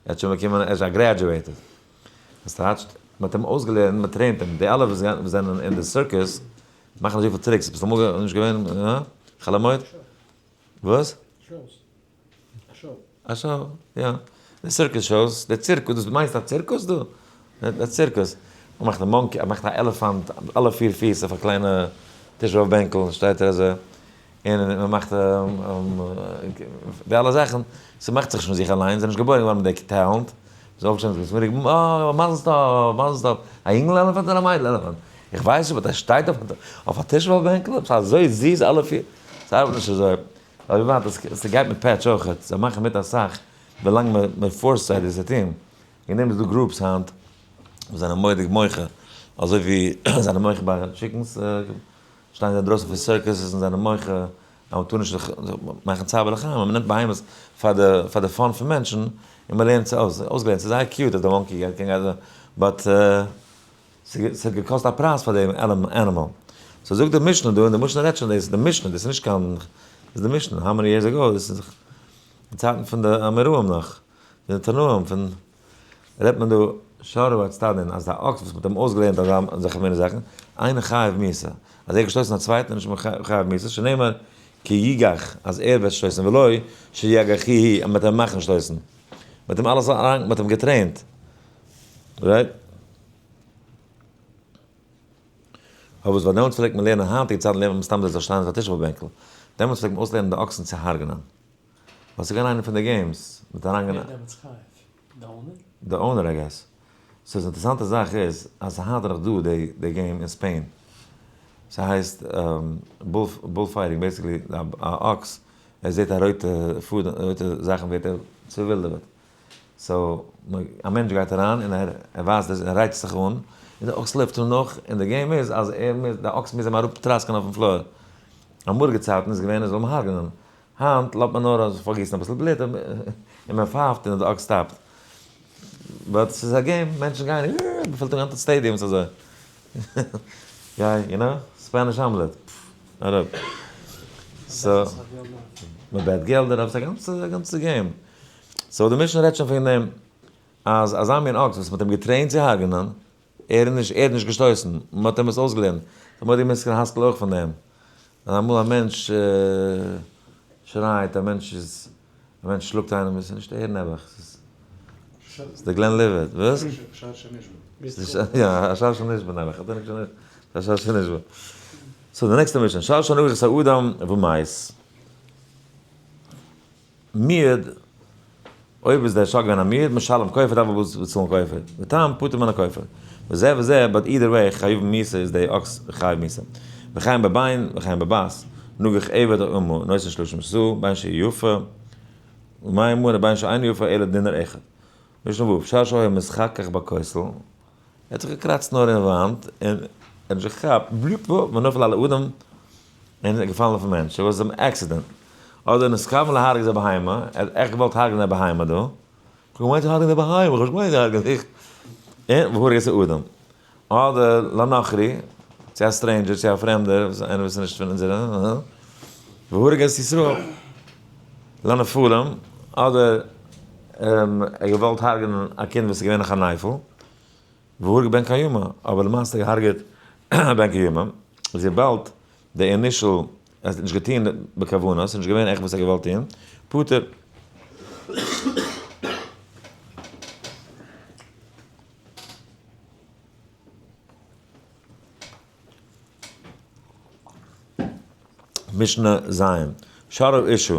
האט שוין באקומען, ער איז א graduated. דאס טייטשט, מען האט אים אויסגעלערנט, מען train ט אים, די אלע וואס זענען אין די circus, מאכן אזויפיל tricks, ביסט אמאל נישט געווען, הא? חול המועד? וואס? Shows. א show. א show, יא. די circus shows, די צירקוס, דאס מיינסט א צירקוס דא? א צירקוס. מען מאכט א monkey, מען מאכט א עלעפאנט, אלע פיר פיס אויף א קליינע טיש אויף בענקל, שטייט ער אזוי, און מען מאכט די אלע זאכן, ס'מאכט זיך נישט פון זיך אליינס, זיי זענען נישט געבוירן געווארן מיט די talent, זיי אויפגעשטאנען זיך געשמועסט, אה, מזל טוב, מזל טוב, א יונגל עלעפאנט אדער א מיידל עלעפאנט? איך ווייס נישט, but ער שטייט אויף א טיש אויף א בענקל, עפעס אזוי זיס אלע פיר, ס'ארבעט נישט אזוי, אבער ווי ווייט, ס'גייט מיט פעטש אויכעט, זיי מאכן מיט אסאך, ווילאנג מען force ט זיי דאס צו טון, וועגן דעם איז דא groups היינט וואס זענען מורא'דיג מוחה, אזוי ווי זענען מוחה ביי chickens, שטייען זיי אינדרויסן פון circuses און זענען מוחה אז מען טאר נישט זיך מאכן צער בעלי חיים, מען נעמט בהמות פאר די פאר די fun פון מענטשן און מען לערנט זיי אויס, אויסגעלערנט, ס'איז זייער cute אז די monkey גייט קען גיין but ס'האט געקאסט א פרייז פאר דעם animal. So זאגט די משנה דא, און די משנה רעדט שוין דאס איז די משנה, דאס איז נישט קיין, דאס איז די משנה, how many years ago, דאס איז די צייטן פון די אמוראים נאך, פון די תנאים, פון. רעדט מען דא שרו אצטדין אז א אקס וואס מ'האט אים אויסגעלערנט אזעלכע מיני זאכן, אינו חייב מיתה, אז ער האט געשטויסן א צווייטן איז נישט חייב מיתה, שנאמר כי יגח אז ער וועט שטויסן ולא שיגחוהו אז מ'וועט אים מאכן שטויסן, מ'האט אים אלעס אריין מ'האט אים גע train ט, right? אבער וואס ווייל דעמאלטס פלעגט מען לערנען היינטיגע צייטן לערנט מען מסתם זיי זאל שטיין אויף א טיש אויף א בענקל, דעמאלטס פלעגט מען אויסלערנען די אקסן צו הרג'נען. ווייל ס'איז געווען איינע פון די games, מיט אריינגיין. ווער דעמאלטס חייב? די owner? די owner I guess. So די אינטערעסאנטע זאך איז אז היינט איז נאך דא די די game אין Spain. ס'הייסט bull fighting, basically א אקס ער זעט א רויטע פאדעם רויטע זאכן ווערט ער צעווילדעוועט. So א מענטש גייט אריין און ער ווייזט דאס און ער רייצט זיך אן און די אקס לויפט אים נאך און די game איז אז ער מוז די אקס מוז אים אראפטראסקען אויפן floor. אמאליגע צייטן איז געווען ער זאל אים הרג'נען. היינט לאזט מען נאר אז פארגיסן אביסל בלוט און מען פייפט און די אקס stop ט. But ס'איז א game, מענטשן גייען, מען פילט אן גאנצע stadiums אזוי. גיי, you know, Spanish omelet, אראפ. So, מען בעט געלט דערויף, ס'איז א גאנצע, א גאנצע game. So די משנה רעדט שוין פון דעם אז אזא מין אקס וואס מען האט אים גע train ט צו הרג'נען, ער איז נישט, ער האט נישט געשטויסן, מען האט אים עס אויסגעלערנט. ס'איז מורא'דיג מושכל השכל אויך פון דעם. אז אמאל א מענטש שרייט, א מענטש איז, א מענטש שלאגט איינעם, עס איז נישט ער נעבעך, עס איז די Glenlivet, וואס? שר שנשבה. יא, א שר שנשבה נעבעך, א שר שנשבה. So די נעקסטע משנה, שור שנגח את האדם ומת. מועד, אויב איז דער שור געווען א מועד, משלם כופר, דארף ער באצאלן כופר. ותם פטור מן הכופר. וזה וזה, but either way, חייב מיתה איז די אקס חייב מיתה. וכן בבן, וכן בבת, נגח עבד או אמה, נותן שלשים סאה, בין שיפה, ומאי אמרה בין שאינו יפה אלא דינר אחד. משנה ו', שור שהיה מתחכך בכותל, ער האט זיך געקראצט נאר אין וואנט, און ער האט נישט געכאפט, בלופ, ונפל על האדם, און איז געפאלן אויפן מענטש, it was an accident. אדער נתכוון להרוג את הבהמה, ער האט עכט געוואלט הרג'נען א בהמה דא, כ'האב געמיינט צו הרג'נען די בהמה, כ'האב נישט געמיינט צו הרג'נען דיך, און והרג את האדם. אדער לנכרי, צו א stranger, צו א פרעמדער, איינער וואס איז נישט פון אונזערע, והרג את ישראל. לנפלים, אדער ער האט געוואלט הרג'נען א קינד וואס איז געווען נאך א נפל, והרג בן קיימא, אבער למעשה געהארגעט בן קיימא, איז וויבאלד די initial, ער האט נישט געטון בכוונה, ס'איז נישט געווען עכט וואס ער האט געוואלט טון, פטור. משנה ז', שור האשה,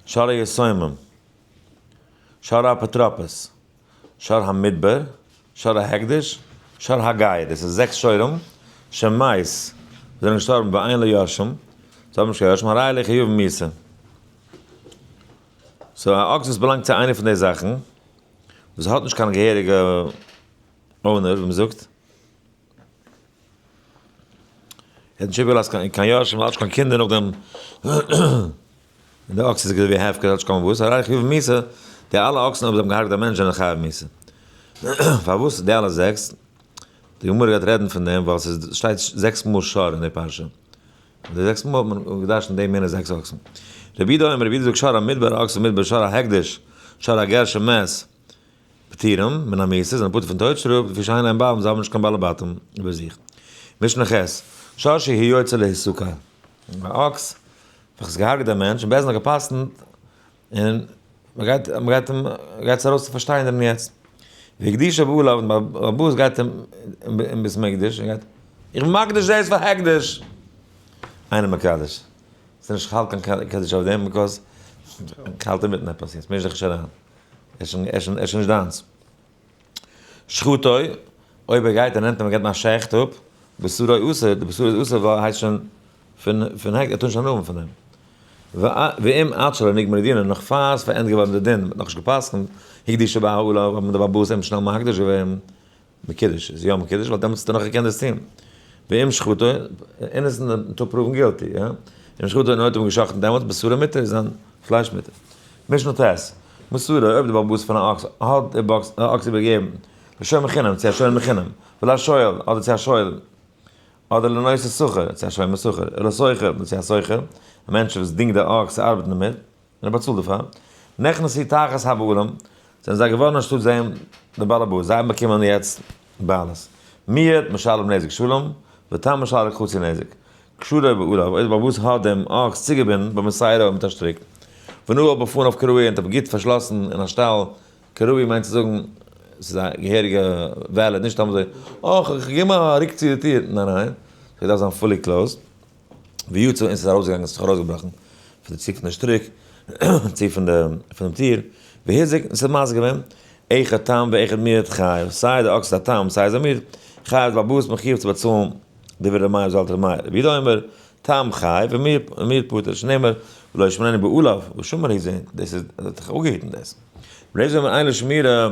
שור היתומים, שור האפוטרופוס, שור המדבר, שור ההקדש, שור הגר, דאס איז זעקס שוורים, שמת, וואס זענען געשטארבן ואין לו יורשים, זיי האבן נישט קיין יורשים, הרי אלו חייבים מיתה. So א אקס וואס באלאנגט צו איינע פון די זאכן, וואס האט נישט קיין געהעריגע owner, ווי מ'זאגט, ער האט נישט איבערגעלאזט קיין יורשים, ער האט נישט קיין קינדער נאכדעם, און די אקס איז געווען ווי הפקר, ער האט נישט קיין וואס, הרי חייב מיתה, די אלע אקסן אויב זיי האבן געהארגעט א מענטש זענען חייב מיתה. פארוואס די אלע זעקס? די גמרא גייט רעדן פון דעם ווייל ס'שטייט זעקס מאל שור אין די פרשה. און די זעקס מאל האט מען געדרשנט די מיני זעקס אקסן. רבי יהודה אומר, רבי יהודה זאגט שור המדבר, אקס המדבר, שור ההקדש, שור הגר שמת. פטורים מן המיתה, זענען פטור פון טויט שטראף, לפי שאין להם בעלים, זיי האבן נישט קיין בעלי בתים איבער זיך. משנה ח', שור שהוא יוצא להסקל, א אקס וועלכע איז געהארגעט דעם מענטש און בית דין האט געפסקנט און מ'גייט מ'גייט אים גייט עס ארויס צו פארשטיינערן יעצט. והקדישו בעליו, און בעל הבית גייט אים אין בית מקדש און גייט איך בין מקדיש דאס פאר הקדש! אינו מקדש. ס'איז נישט חל קיין קדושה אויף דעם because כ'האלט אינמיטן עפעס יעצט, מיש דיך נישט אריין. ער איז שוין נישט דיינס. שחטו, אויב ער גייט און נעמט אים און געבט אים א שעכט אפ, בשרו אסור, די בשרו איז אסור ווייל ער הייסט שוין פון פון ער טאר נישט הנאה האבן פון דעם. ואם עד שלא נגמר דינא, נאך פאר עס פארענדיגט געווארן די דין, מ'האט נאכנישט גע'פסק'נט, הקדישו בעליו, האט מען די בעל הבית אים שנעל מקדיש געווען, מקודש, איז יא מקודש, ווייל דעמאלטס האט ער נאך געקענט דאס טון. ואם שחטו, innocent until proven guilty, יא? אם שחטו און האט אים געשחט'ן דעמאלטס, בשרו מותר, איז זיין פלייש מותר. משנה ט', מסרו, אויב די בעל הבית פון א אקס האט די אקס איבערגעגעבן לשומר חינם צו א שומר חינם, ולשואל, אדער צו א שואל, אדער לנושא שכר, צו א שומר שכר, ולשוכר, צו א שוכר, א מענטש וואס דינגט די אקס צו ארבעטן דערמיט, און ער באצאלט דערפאר, נכנסו תחת הבעלים, זענען זיי געווארן אנשטאט זעם די בעל הבית, זיי האבן באקומען יעצט בעלות. מועד משלם נזק שלם, ותם משלם חצי נזק. קשרו בעליו, אויב די בעל הבית האט דעם אקס צוגעבינדן במוסרו מיט א שטריק. ונעל בפניו כראוי און האט אים גוט פארשלאסן אין א שטאל, כראוי מיינט צו זאגן ס'איז א געהעריגע valid, נישט סתם אזוי, אה, כ'גיב א רוק צו די טיר, ניין ניין, ס'דארף זיין fully closed. ויצא און ס'איז ארויסגעגאנגען, ס'האט זיך ארויסגעבראכן פון די צי פון די שטריק, צי פון די פונעם טיר, והזיק און ס'איז מזיק געווען, אחד תם ואחד מועד חייב, סיי די אקס איז א תם סיי איז א מועד, חייב איז בעל הבית מחויב צו באצאלן דברי ר' מאיר זאלט ר' מאיר, רבי יהודה אומר, תם חייב ומועד פטור, שנאמר ולא ישמרנו בעליו, ושמר הוא זה, דאס איז, ער האט זיך אפגעהיטן דאס. רבי אליעזר אומר אין לו שמירה,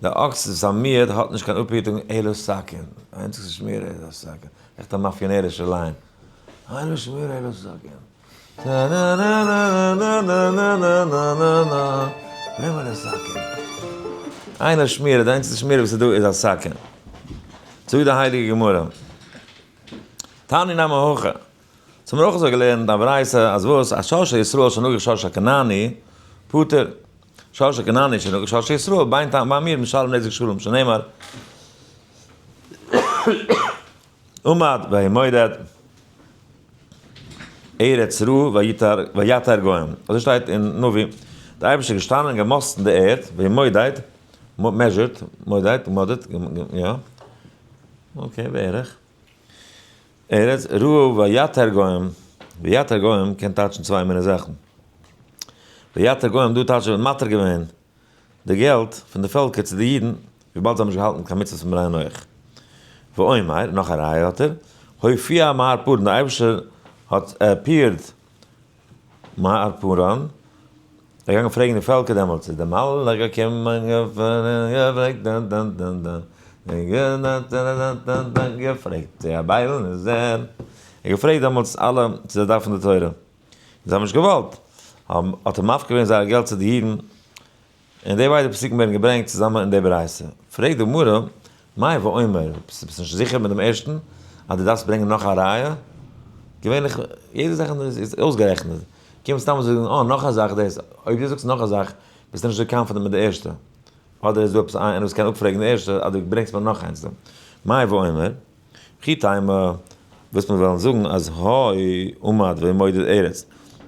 די אקס איז א מועד האט נישט קיין אפהיטונג אלא סכין, איינציגסטע שמירה איז א סכין, עכט א מאפיאנערישע line, אלא שמירה אלא סכין, טאנאנאנאנאנאנאנאנאנאנאנא, ברענג מיר די סכין, איינער שמירה, די איינציגסטע שמירה וואס איז דא איז א סכין, זאגט די הייליגע גמרא, תני נמי הכי, ס'האט מיר אויך אזוי געלערנט א ברייתא אז וואס, א שור של ישראל שנגח שור של כנעני, פטור. שור של כנעני שנגח שור של ישראל, בין תם בין מועד משלם נזק שלם שנאמר עמד וימודד ארץ רעה ויתר גוים. אזוי שטייט אין נביא, דער אייבערשטער איז געשטאנען און געמאסטן די ערד, וימודד, measured, מודד, מודד, יא, okay בערך. ארץ רעה ויתר גוים, ויתר גוים קען טייטשן צוויי מיני זאכן. ויתר גוים דא טייטשט ער מתיר געווען די געלט פון די פעלקער צו די אידן, וויבאלד זיי האבן נישט געהאלטן קיין מצוות פון בני נח. ואומר, נאך א ראיה האט ער, הופיע מהר פארן, דער אייבערשטער האט appeared מהר פארן, ער איז געגאנגען פרעגן די פעלקער דעמאלטס, איז דער מלאך געקומען געפרעגט צו א בייל איז ער, ער געפרעגט דעמאלטס אלע צו זיי דארפן די תורה, און זיי האבן נישט געוואלט, האט ער מפקיר געווען זייער געלט צו די אידן, און די ביידע פסוקים ווערן געברענגט צוזאמען אין די ברייתא. פרעגט די גמרא, מאי ואומר, ביסט נישט זיכער מיט דעם ערשטן אז דו דארפסט ברענגען נאך א ראיה? געווענליך יעדע זאך איז אויסגערעכנט, קומט סתם אזוי זאגן אה נאך א זאך דאס, אויב דו זאגסט נאך א זאך ביסטו נישט אזוי confident מיט די ערשטע, אדער איז דא עפעס איינער וואס קען אפפרעגן די ערשטע אז דו ברענגסט מיר נאך איינס דא. מאי ואומר, וכי תימא, וואס מיר וועלן זאגן אז הוי עמד וימודד ארץ,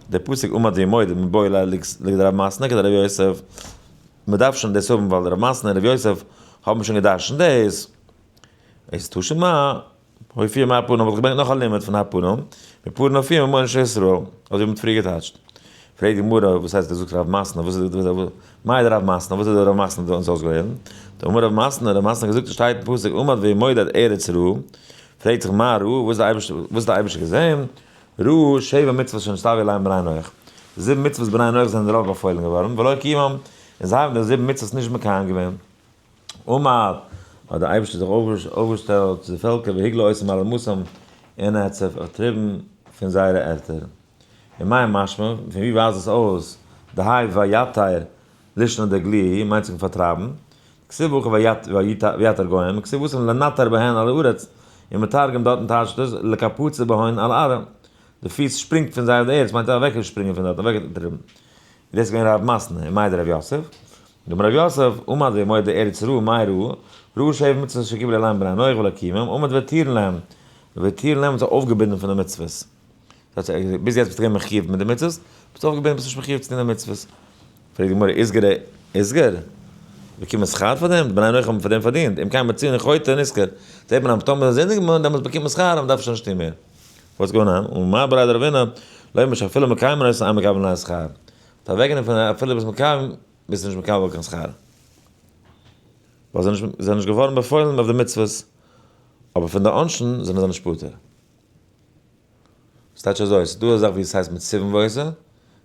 דער פסוק עמד וימודד מיבעי ליה לכדרב מתנה כדרב יוסף, מען דארף שוין דאס האבן ווייל רב מתנה און רב יוסף האבן שוין געדרשנט דאס, איז תא שמע, הופיע מהר פארן האב איך געברענגט נאך א לימוד פון הר פארן, מפארן הופיע ממעון של ישראל, אזוי ווי מ'האט פריער געטייטשט. פרעגט די גמרא, וואס הייסט דו זאגסט רב מתנה, וואס איז די, מאי דרב מתנה, וואס איז דער רב מתנה דא אונז אויסגעלערנט? דאמר רב מתנה, רב מתנה האט געזאגט עס שטייט אין פסוק עמד וימודד ארץ רעה, פרעגט זיך מה ראה, וואס האט דער אייבערשטער געזען? ראה שבע מצוות שנצטוו עליהן בני נח, די זיבן מצוות בני נח זענען דערויף באפוילן געווארן, ולא קיימם, און זיי האבן די זיבן מצוות נישט מקיים געווען. עמד, האט דער אייבערשטער זיך אויפגעשטעלט צו די פעלקער והגלה אותם מעל אדמתם, און ער האט זיי פארטריבן פון זייערע ערטער. און מאי משמע, פון ווי ווייזט דאס אויס, דהאי ויתר לישנא דגלויי מיינט זיך פארטרייבן, כתיב הכא ויתר גוים, כתיב התם לנטר בהן על הארץ, און מתרגם דארטן טייטשט עס לקפוצא בהון על ארעא, די פיס שפרינגט פון זיי אויף די ערד, עס מיינט אוועקשפרינגען פון דארט, אוועקטריבן. דאס איז געווען רב מתנה, און מאי דרב יוסף? דאמר רב יוסף, עמד ועמוד ארץ רעה, מאי רעה? רעה שבע מצוות שקיבלו עליהם בני נח ולא קיימם, עמד והתירן להם, והתירן להם האט זיי אויפגעבינדן פון די מצוות. דאס הייסט, ביז יעצט ביסטו געווען מחיוב מיט די מצוות, ביסט אויפגעבינדן ביסט נישט מחיוב צו טון די מצוות. פרעגט די גמרא, איסגר איסגר? באקומען שכר פאר דעם? די בני נח האבן פאר דעם פארדינט, אם כן מצינו חוטא נשכר. זעט מען אז טאמער זינדיגט מען, דעמאלטס באקומט מען שכר, מען דארף שוין נישט טון מער. What's going on? ומר בריה דרבינא, לא אמר שאפילו מקיימין אותן אין מקבלין עליהן שכר. אוועקגענומען פון אפילו ביסט מקיים, ביסטו נישט מקבל קיין שכר. ווייל זיי זענען נישט געווארן באפוילן אויף די מצוות, אבער פון די עונשים זענען זיי נישט פטור. ס'טייטש אזוי, ס'איז דא א זאך ווי עס הייסט מצווין ועושה,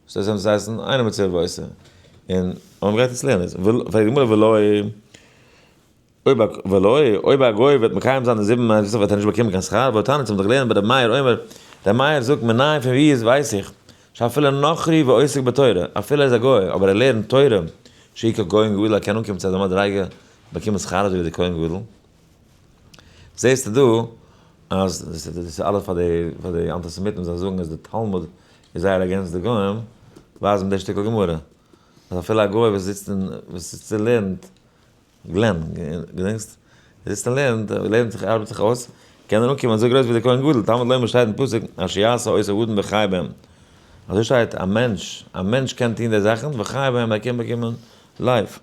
ס'איז דא א זאך וואס הייסט אינו מצווה ועושה. און אויב מ'גייט עס לערנען, פרעגט די גמרא ולא, אויב א ולא, אויב א גוי וועט מקיים זיין די זיבן מצוות וועט ער נישט באקומען קיין שכר, והתניא האבן דאך געלערנט ביי ר' מאיר אומר, ר' מאיר זאגט מנין פון ווי איז ווייס איך, שאפילו נכרי ועוסק בתורה, אפילו ער איז א גוי אבער ער לערנט תורה, שהוא ככהן גדול ער קען אנקומען צו אזא מדריגה באקומען שכר אזוי ווי דער כהן גדול. זעסטו דא אז דאס איז אלעס פאר די פאר די אנטיסעמיטן וואס זיי זאגן אז די תלמוד איז זייער against די גוים, ווייזן די שטיקל גמרא אז אפילו א גוי וואס זיצט און וואס זיצט און לערנט גלען, געדענקסט? ער זיצט און לערנט, ער לערנט זיך, ארבעט זיך אויס, קען ער אנקומען אזוי גרויס ווי דער כהן גדול, תלמוד לומר שטייט אין פסוק, אשר יעשה אותו האדם וחי בהם. אזוי שטייט, א מענטש, א מענטש קען טון די זאכן, וחי בהם, ער קען באקומען life.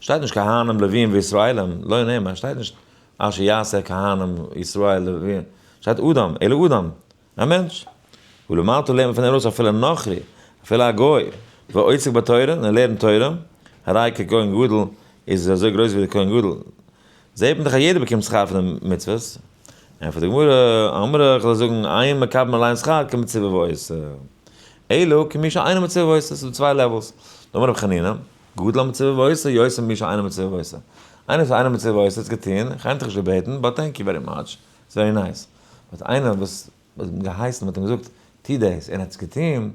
שטייט נישט כהנים לוויים וישראלים, לא נאמר, שטייט נישט אשר יעשה כהנים ישראל לוויים, שטייט אדם, אלא אדם, א מענטש. ולמדת לערנט מען פון ארויס אפילו נכרי, אפילו א גוי, ועוסק בתורה, און ער לערנט תורה, הרי ככהן גדול, איז ער אזוי גרויס ווי דער כהן גדול. זעט מען דאך אז יעדער באקומט שכר פון די מצוות. ענטפערט די גמרא, אמרי, איך וועל זאגן, אין מקבלין עליהן שכר כמצווה ועושה. אלא כמי שאינו מצווה ועושה, ס'איז דא צוויי levels. דאמר רבי חנינא, גדול המצווה ועושה, יותר ממי שאינו מצווה ועושה. איינער וואס איז אינו מצווה ועושה האט עס געטון, איך האב דיך נישט געבעטן, but thank you very much. ס'איז very nice. But איינער וואס האט אים געהייסן, מ'האט אים געזאגט, טו דאס, און ער האט עס געטון,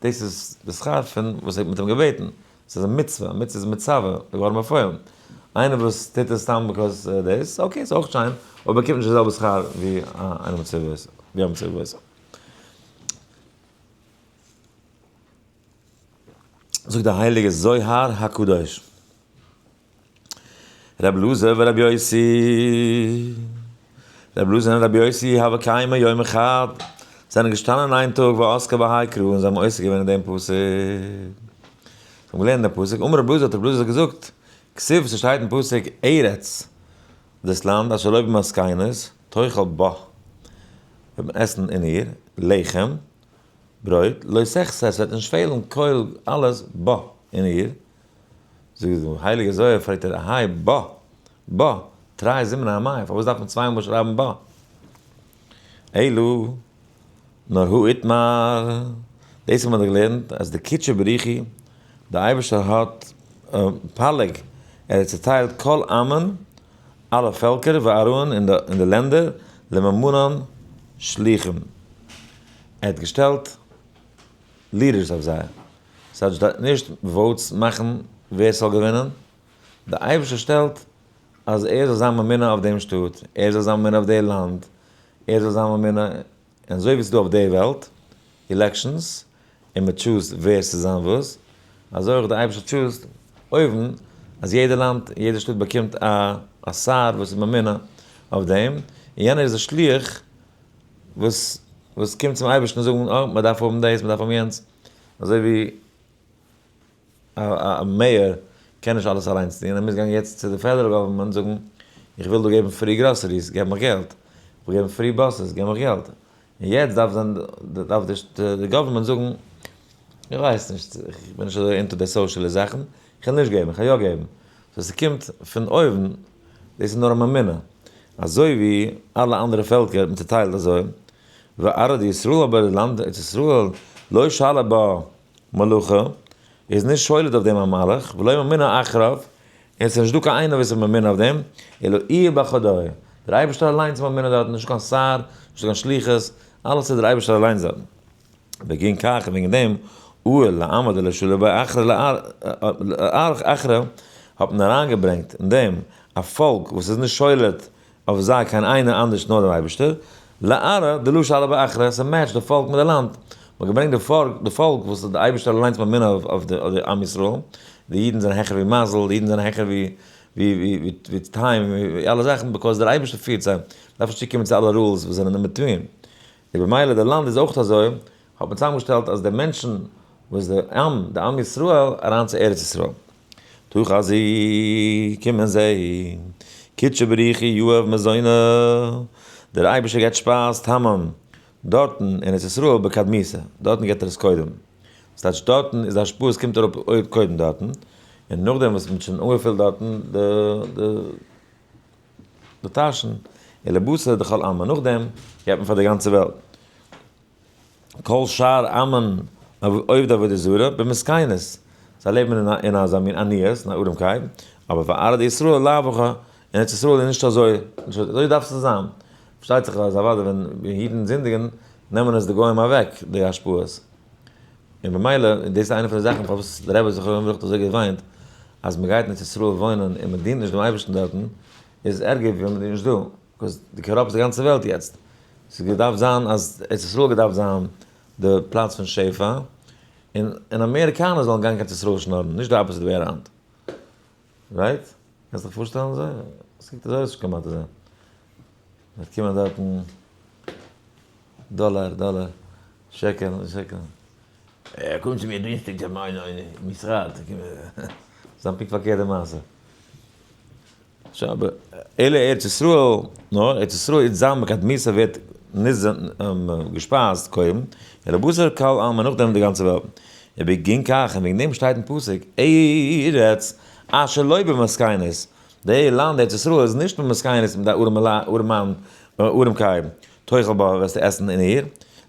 דאס איז די שכר פון וואס מ'האט אים געבעטן. ס'איז א מצוה, א מצוה איז מצווה, געווארן באפוילן. איינער וואס טוט עס סתם because דאס, okay, ס'איז אויך שיין, אבער באקומט נישט די זעלבע שכר ווי איינער מצווה, ווי א מצווה. זאגט דער הייליגער זוהר הקדוש. רבי אלעזר ורבי יוסי, רבי אלעזר און רבי יוסי הוו קיימי יומא חד, זענען געשטאנען איין טאג ועסקי בהאי קרא און זיי האבן עוסק געווען אין דעם פסוק. זיי האבן געלערנט דעם פסוק, אמר רבי אלעזר האט רבי אלעזר געזאגט, כתיב ס'שטייט אין פסוק ארץ, דאס לאנד אשר לא במסכנות תאכל בה, וועט מען עסן אין איר, לחם, ברויט, לא תחסר, ס'וועט נישט פעלן, כל, אלעס, בה, אין איר. זאגט דער הייליגער זוהר, פרעגט ער, האי בה, בה, תרי זימני אמאי, פארוואס דארף מען צוויי מאל שרייבן בה? אלא, נאר הא איתמר, דאס האט מען דאך געלערנט, אז די קודשא בריך הוא, דער אייבערשטער האט פלג, ער האט צעטיילט כל עמין, אלע פעלקער, וארעין און די לענדער, לממנן שליחים, ער האט געשטעלט leaders אויף זיי. ס'הייסט נישט votes מאכן ווער ס'זאל געווינען, די אייבערשטער שטעלט אז ער זאל זיין ממונה אויף דעם שטאט, ער זאל זיין ממונה אויף די לאנד, ער זאל זיין ממונה, און אזוי ווי ס'איז דא אויף די וועלט elections און מען טשוזט ווער ס'זאל זיין וואס, אזוי אויך די אייבערשטער טשוזט אויבן אז יעדע לאנד, יעדע שטאט באקומט א שר וואס איז ממונה אויף דעם, און יענער איז א שליח וואס וואס קומט צום אייבערשטן און זאגן אה, מען דארף האבן דאס, מען דארף האבן יענץ, אזוי ווי א mayor קען נישט אלעס אליינס טון, ער מוז גיין יעצט צו די federal government זאגן איך וויל דא געבן free groceries, געב מיך געלט, איך וויל געבן free buses, געב מיך געלט, און יעצט דארף זיין דארף די government זאגן איך ווייס נישט, איך בין נישט אזוי into די socialist זאכן, איך וועל נישט געבן, איך וועל יא געבן, so ס'קומט פון אויבן, דאס איז נאר א ממונה, אזוי ווי אלע אנדערע פעלקער האט מען צוטיילט אזוי, וארעא דישראל אבער די לאנד ארץ ישראל לא שלי בה מלכא איז נישט שולט אויף דעם א מלך, ולא ממונה אחריו, און עס איז נישט דא קיין איינער וואס איז ממונה אויף דעם, אלא איהו בחדוי, דער אייבערשטער אליינס איז ממונה דארטן, נישטא קיין שר, נישטא קיין שליחות, אלעס איז דער אייבערשטער אליינס דארטן. בגין כך און וועגן דעם, אהל לעמא דלשלא ביי אחרא לאחרא, האט מען אריינגעברענגט אין דעם א פאלק וואס איז נישט שולט אויף זיי קיין איינער אנדערש נאר דער אייבערשטער, לארעא דלא שלי בה אחרא, ס'מעטשט די פאלק מיט די לאנד, מ'האט געברענגט די פאלק וואס איז די אייבערשטער אליינס ממונה אויף די עם ישראל, די אידן זענען העכער ווי מזל, די אידן זענען העכער ווי ווי time, ווי אלע זאכן, because דער אייבערשטער פירט זיי, מ'דארף נישט צוקומען צו אלע rules וואס זענען in between. איז במילא די לאנד איז אויך אזוי, האט מען צוזאמגעשטעלט אז די מענטשן וואס די עם, די עם ישראל, אריין צו ארץ ישראל. תא חזי, קום און זע, קודשא בריך הוא יהב מזונא, דער אייבערשטער געבט שפייז תמן, דארטן אין ארץ ישראל בקדמיתא, דארטן געבט ער עס קודם. ס'טייטש דארטן איז די השפעה, עס קומט אראפ אויב קודם דארטן, און נאכדעם וואס מ'האט שוין אנגעפילט דארטן די די טאשן, און לבשר דכל עלמא, נאכדעם געבט מען פאר די גאנצע וועלט. כל שאר עמין עובדי עבודה זרה במסכנות, זיי לעבן אין אזא מין עניות, אין א ארעמקייט, אבער וארעא דישראל לאו הכי, אין ארץ ישראל איז נישט אזוי, אזוי דארף עס צו זיין. פארשטייט זיך אז אוודאי ווען אידן זינדיגן נעמען עס די גוים אוועק די השפעות, און במילא, און דאס איז איינע פון די זאכן פארוואס דער רבי זכרונו לברכה האט אזוי געוויינט, אז מען גייט אין ארץ ישראל וואוינען און מען דינט נישט דעם אייבערשטן דארטן, איז ערגער ווי ווען מען איז נישט דא, because דו corrupt סט די גאנצע וועלט יעצט. ס'איז געדארפט זיין אז ארץ ישראל געדארפט זיין די פלאץ פון שפע, און און אמעריקאנער זאלן גיין קיין ארץ ישראל שנארן, נישט די opposite way around. Right? קענסט דיך פארשטעלן אזוי? עס קוקט אזוי אויס כמעט אזוי. וועט קומען דארטן דאלאר, דאלאר, שקל, שקל. ער קומט צו מיר דינסטאג צו מיין משרד. זיין פונקט פארקערט די מעשה. שוין אבער אלא ארץ ישראל, נאר ארץ ישראל איז זיין בקדמיסא ווערט נישט געשפייזט קודם, אלא בתר כל עלמא נאכדעם די גאנצע וועלט. ובגין כך און וועגן דעם שטייט אין פסוק ארץ אשר לא במסכנות, די לאנד ארץ ישראל איז נישט במסכנות מיט די ארעמאן ארעמקייט, תאכל בה וועסטו עסן אין איר,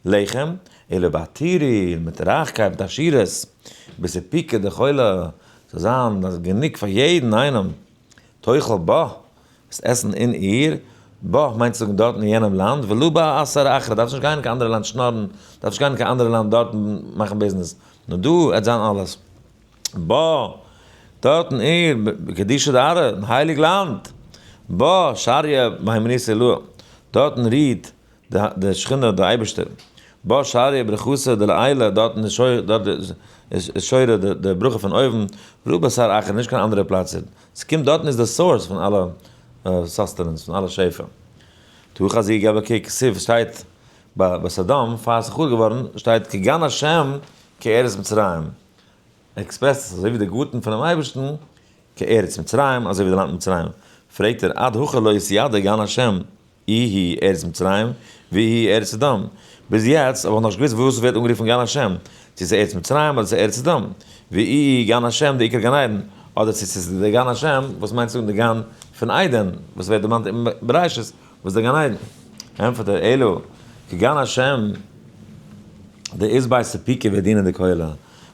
לחם, אלא בעתירי, מיט רייכקייט מיט עשירות, בסיפוקא דכולא, זאל זיין גענוג פאר יעדן איינעם. תאכל בה, וועסט עסן אין איר, בה מיינט צו זאגן דארטן אין יענעם לאנד, ולא באתר אחרא, דארפסט נישט גיין אין קיין אנדערע לאנד שנארן, דארפסט נישט גיין אין קיין אנדערע לאנד דארטן מאכן ביזנעס, נאר דא וועט זיין אלעס. בה, דארטן איר, בקדושה דארעא, אין הייליג לאנד, בה, שריא מהימנותא עילאה, דארטן רוהט די שכינה, די אייבערשטער, בה שריא ברכתא דלעילא, דארטן איז שורה די ברכה פון אויבן, ולא באתר אחרא, נישט קיין אנדערע פלעצער, ס'קומט דארטן איז די source פון אלע sustenance, פון אלע שפע. תא חזי געב א קוק, כתיב שטייט ביי סדום, פאר ס'איז חרוב געווארן, שטייט כגן השם כארץ מצרים, express ט עס אזוי ווי די גארטן פונעם אייבערשטן, כארץ מצרים, אזוי ווי די לאנד מצרים. פרעגט ער, עד הכא לא אתידע גן השם איהי ארץ מצרים ואיהי ארץ סדום. ביז יעצט האב איך נאכנישט געוואוסט וואס ווערט אנגערופן גן השם, צו ס'איז ארץ מצרים אדער ס'איז ארץ סדום. ואיהי גן השם דעיקר גן עדן, אדער צו ס'איז די גן השם וואס מיינט צו זאגן די גן פון עדן וואס ווערט דערמאנט אין בראשית וואס איז די גן עדן. ענטפערט ער, אלא כגן השם דאית ביה סיפוקא ועדינא דכולא.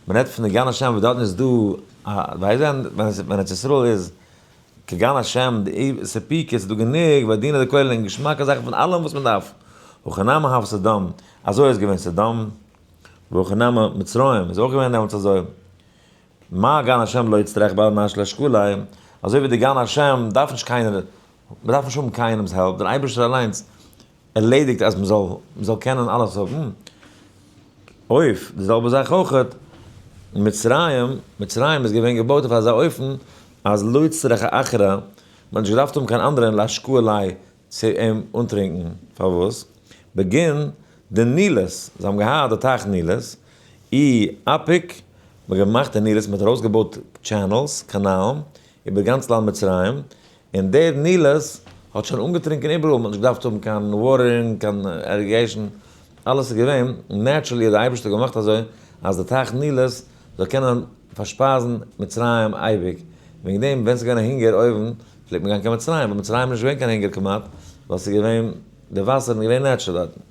מ'רעדט פון די גן השם וואס דארטן איז דא א, ווייסט ווען ארץ ישראל איז כגן השם דאית סיפוקא ס'איז דא גענוג ועדינא דכולא און געשמאקע זאכן פון אלעם וואס מען דארף, הכי נמי הוה סדום, אזוי איז געווען סדום, והכי נמי מצרים איז אויך געווען דעמאלטס אזוי, מה גן השם לא אצטריך בר נש לאשכוליה, אזוי ווי די גן השם דארף נישט קיינער, מען דארף נישט האבן קיינעמס help, דער אייבערשטער אליינס ערלעדיגט אז מען זאל מען זאל קענען אלעס האבן. אויף די זעלבע זאך אויך מצרים, מצרים איז געווען געבויט אויף אזא אופן אז לא אצטריך אחרא, מען האט נישט געדארפט האבן קיין אנדערע לאשכוה ליה צו אים אנטרינקן, פארוואס? בגין דנילוס, זיי האבן געהאט די טייך נילוס, אי אפיק, מען האט געמאכט די נילוס, מען האט ארויסגעבויט channels, קאנאלן, איבער גאנץ לאנד מצרים, און דער נילוס האט שוין אנגעטרינקען איבעראל, מען האט נישט געדארפט האבן קיין watering, קיין irrigation, אלעס איז געווען naturally האט דער אייבערשטער געמאכט אזוי אז די טייך נילוס זאל קענען פארשפייזן מצרים אייביג, וועגן דעם ווען ס'איז געווען א הונגער אויבן פלעגט מען גיין קיין מצרים, ווייל מצרים איז נישט געווען קיין הונגער כמעט, ווייל ס'איז געווען די וואסער איז געווען natural דארטן.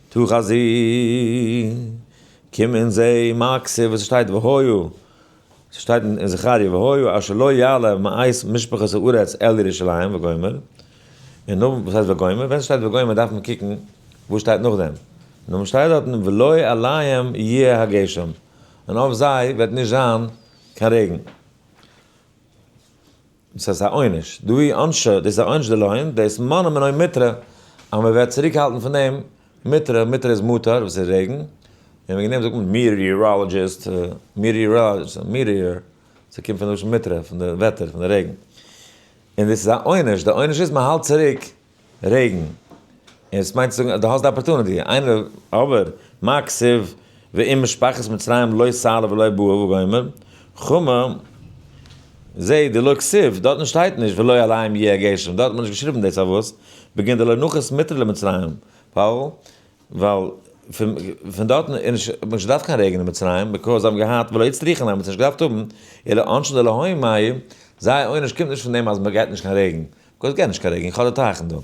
תא חזי, קום און זע מה כתיב וואס ס'שטייט והיה ס'שטייט אין זכריה והיה אשר לא יעלה מאת משפחות הארץ אל ירושלים וגומר, און נאך וואס הייסט וגומר? ווען ס'שטייט וגומר דארף מען קוקן וואס שטייט נאכדעם, נאכדעם שטייט דארטן ולא עליהם יהיה הגשם, און אויף זיי וועט נישט זיין קיין רעגן. דאס איז א עונש, דא היא עונשא, דאס איז א עונש דלהון, דאס מאנען מנוי מיטרא, אז מען וועט צוריקהאלטן פון דעם מיטרא, מיטרא איז מטר, וואס איז רעגן. און וועגן דעם זאגט מען meteorologist, meteorologist, meteor, ס'קומט פון לשון מיטרא, פון די וועטער, פון די רעגן. און דאס איז א עונש, די עונש איז מען האלט צוריק רעגן. און עס מיינט צו זאגן אז דו האסט די opportunity. איינער, אבער, מה כתיב ואם משפחת מצרים לא סלה ולא באה וגומר, חמה, זע דלא כתיב, דארטן שטייט נישט ולא עליהם יהיה הגשם, דארט האט מען נישט געשריבן דאס פארוואס, בגין דלא נחית מיטרא למצרים, ווייל ווייל פון דארטן איז נישט, האט מען נישט געדארפט קיין רעגן אין מצרים, because זיי האבן געהאט ולא הצריכו, האבן זיי נישט געדארפט האבן, אלא עונשין דלהון מיא, זייער עונש קומט נישט פון דעם אז מען גייט נישט קיין רעגן, because גייט נישט קיין רעגן, איך האב די טייכן דא.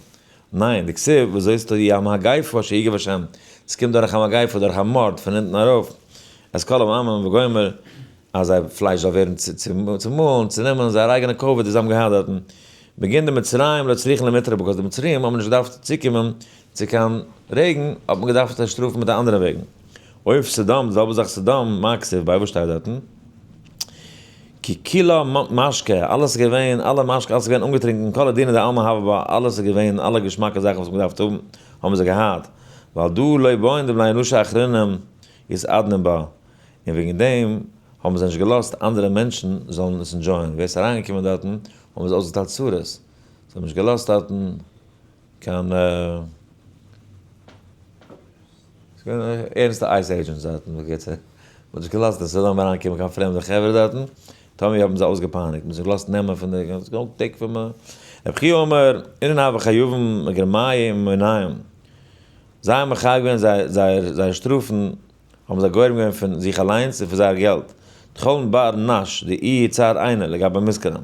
ניין, דכתיב, וזאת תהיה המגפה אשר יגף השם, עס קומט דורך א מגפה, דורך א מארד, פון אונטן ארויף, את כל העמים וגומר, אז זייער פלייש זאל ווערן צומאלן, צונומען, זייער אייגענע כבוד וואס זיי האבן געהאט דארטן. בגין דמצרים לא צריכין למיטרא, because די מצריים האבן נישט געדארפט צוקומען צו קיין רעגן, האט מען געדארפט זיי שטראפן מיט א אנדערע וועגן. אויף סדום, די זעלבע זאך סדום, מה כתיב ביי וואס שטייט דארטן? כי כולה משקה, אלעס איז געווען, אלע משקה, אלעס איז געווען אנגעטרינקען, כל הדינא דעלמא הוה בה, אלעס איז געווען, אלע געשמאקע זאכן וואס מען געדארפט האבן, האבן זיי געהאט. ווייל דא לא בעין דבני אנוש אחרונים יתעדנון בה. און וועגן דעם האבן זיי נישט געלאזט אנדערע מענטשן זאלן עס enjoy ען. ווער עס איז אריינגעקומען דארטן, האבן זיי אויסגעטיילט צרות. זיי האבן נישט געלאזט דארטן קיין ערנסטע ICE agents דארטן, בקיצור. מ'האט נישט געלאזט אז ס'זאלן אריינקומען קיין פרעמדע חברה דארטן. טאמער האבן זיי אויסגעפייניגט, מ'האט זיי געלאזט נעמען פון די, take פון מיר. רבי חייא אומר, אינון הוו חייבין מגרמייהו וממונייהו. זיי האבן מחייב געווען זייער זייער שטראפן, האבן זיי גורם געווען פון זיך אליינס און פון זייער געלט. דכל בר נש דאיהו צער עינא לגבי מסכנים.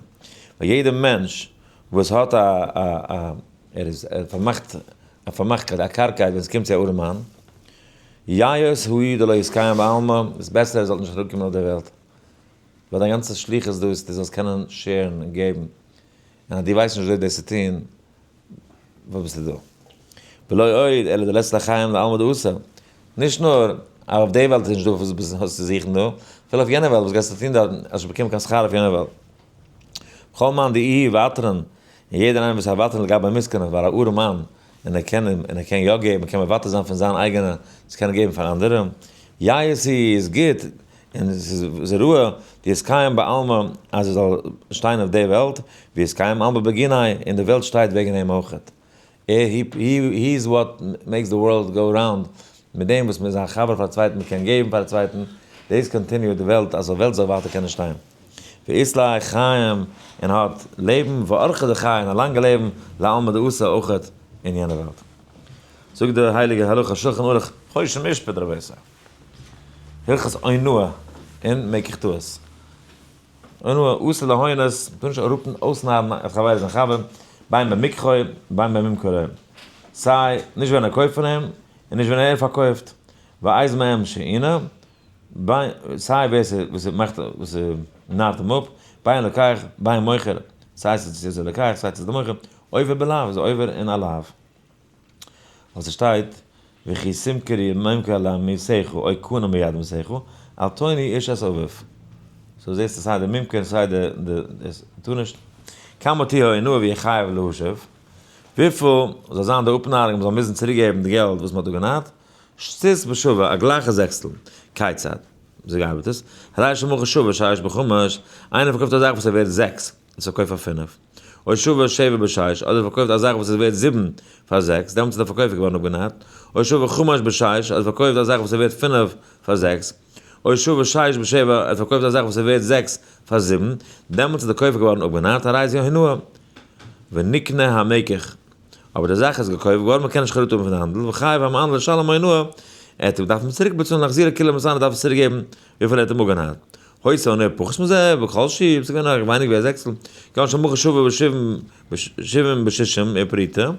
ווייל יעדער מענטש וואס האט א א א ער איז ער פארמאכט א פארמאכטקייט א קארגקייט ווען עס קומט צו א ארעמאן, יאות הוא דלא יתקיים בעלמא, איז בעסער ער זאל נישט אראפקומען אויף דער וועלט. ווייל דיין גאנצע שליחות דא איז דו זאלסט קענען share ן און געבן, און אז דו ווייסט נישט וויאזוי דאס צו טון, וואס ביסטו דא? ולא עוד אלא דלית ליה חיים לעלמא דאתי. נישט נאר אז אויף די וועלט איז נישט דא וואס האסט צו זוכן דא, אפילו אויף יענע וועלט וואס גייסטו טון דארטן, האסט נישט באקומען קיין שכר אויף יענע וועלט. כל מאן דאיהו ותרן, און יעדער איינער וואס איז א ותרן לגבי מסכנים, ווייל א ארעמאן, און ער קען און ער קען יא געבן, קען מוותר זיין פון זיין אייגענע צו קענען געבן פאר אנדערע. יאות איז גוט, און עס איז ראוי דיתקיים בעלמא אז ער זאל שטיין אויף די וועלט, ויתקיים עלמא בגיניה, און די וועלט שטייט וועגן אים אויכעט. he is what makes the world go round, מיט דעם וואס מען איז א חבר פאר א צווייטן, מען קען געבן פאר א צווייטן, דאס continue ט די וועלט אז די וועלט זאל ווייטער קענען שטיין. ואית ליה חיים, און האט לעבן, וארחא דחיי, און א לאנגע לעבן, לעלמא דאתי אויכעט אין יענע וועלט. זאגט די הייליגע הלכה שלחן ערוך חושן משפט רבותי. הלכות אונאה און מקח טעות. אונאה אסור להונות, מ'טאר נישט אראפן אויסנארן א חבר זיין חבר, בין במקחו בין בממכרו. סיי נישט ווען ער קויפט פון אים, און נישט ווען ער פארקויפט. ואיז מהם שאינה, בין סיי ווער ס'מאכט וואס ס'נארט אים אפ, בין לוקח בין מוכר, סיי ס'איז לוקח סיי ס'איז די מוכר, עובר בלאו איז עובר אין א לאו. ווייל ס'שטייט וכי תמכרו ממכר לעמיתך או קנה מיד עמיתך, אל תונו איש את אביו. so זעסטו סיי די ממכר סיי די די טאר נישט. כמה תהיה האונאה ויהא חייב להשיב. וויפיל זאל זיין די אפנארונג מ'זאל מוזן צוריקגעבן די געלט וואס מ'האט דא גענארט? שתית בשווה, א גלייכע זעקסטל. כיצד? וויאזוי ארבעט עס? הרי שמכר שווה שש בחמש, איינער פארקויפט א זאך וואס איז ווערט זעקס, און ס'פארקויפט פאר פינף. או שווה שבע בשש, אדער פארקויפט א זאך וואס איז ווערט זיבן פאר זעקס, דעמאלטס איז דער פארקויפער געווארן אפגענארט. או שווה חמש בשש, אדער פארקויפט א זאך וואס איז ווערט פינף פאר זעקס. או שווה שש בשבע, ער האט פארקויפט א זאך וואס איז ווערט זעקס פאר זיבן, דעמאלטס איז דער קויפער געווארן אפגענארט, הרי זו אונאה. ונקנה המקח. אבער די זאך איז געקויפט געווארן, מען קען נישט חרטה האבן פון די האנדל, וחייב המענה לשלם אונאה, ער האט געדארפט צוריק באצאלן להחזירה כולה מסנא דארף עס צוריק געבן וויפיל ער האט אים אפגענארט. היתה אונאה פחות מזה, בכל שהוא, ס'איז געווען נאך ווייניגער ווי א זעקסטל, כגון שמכר שווה בשבעים בשבעים בשישים ופרוטה,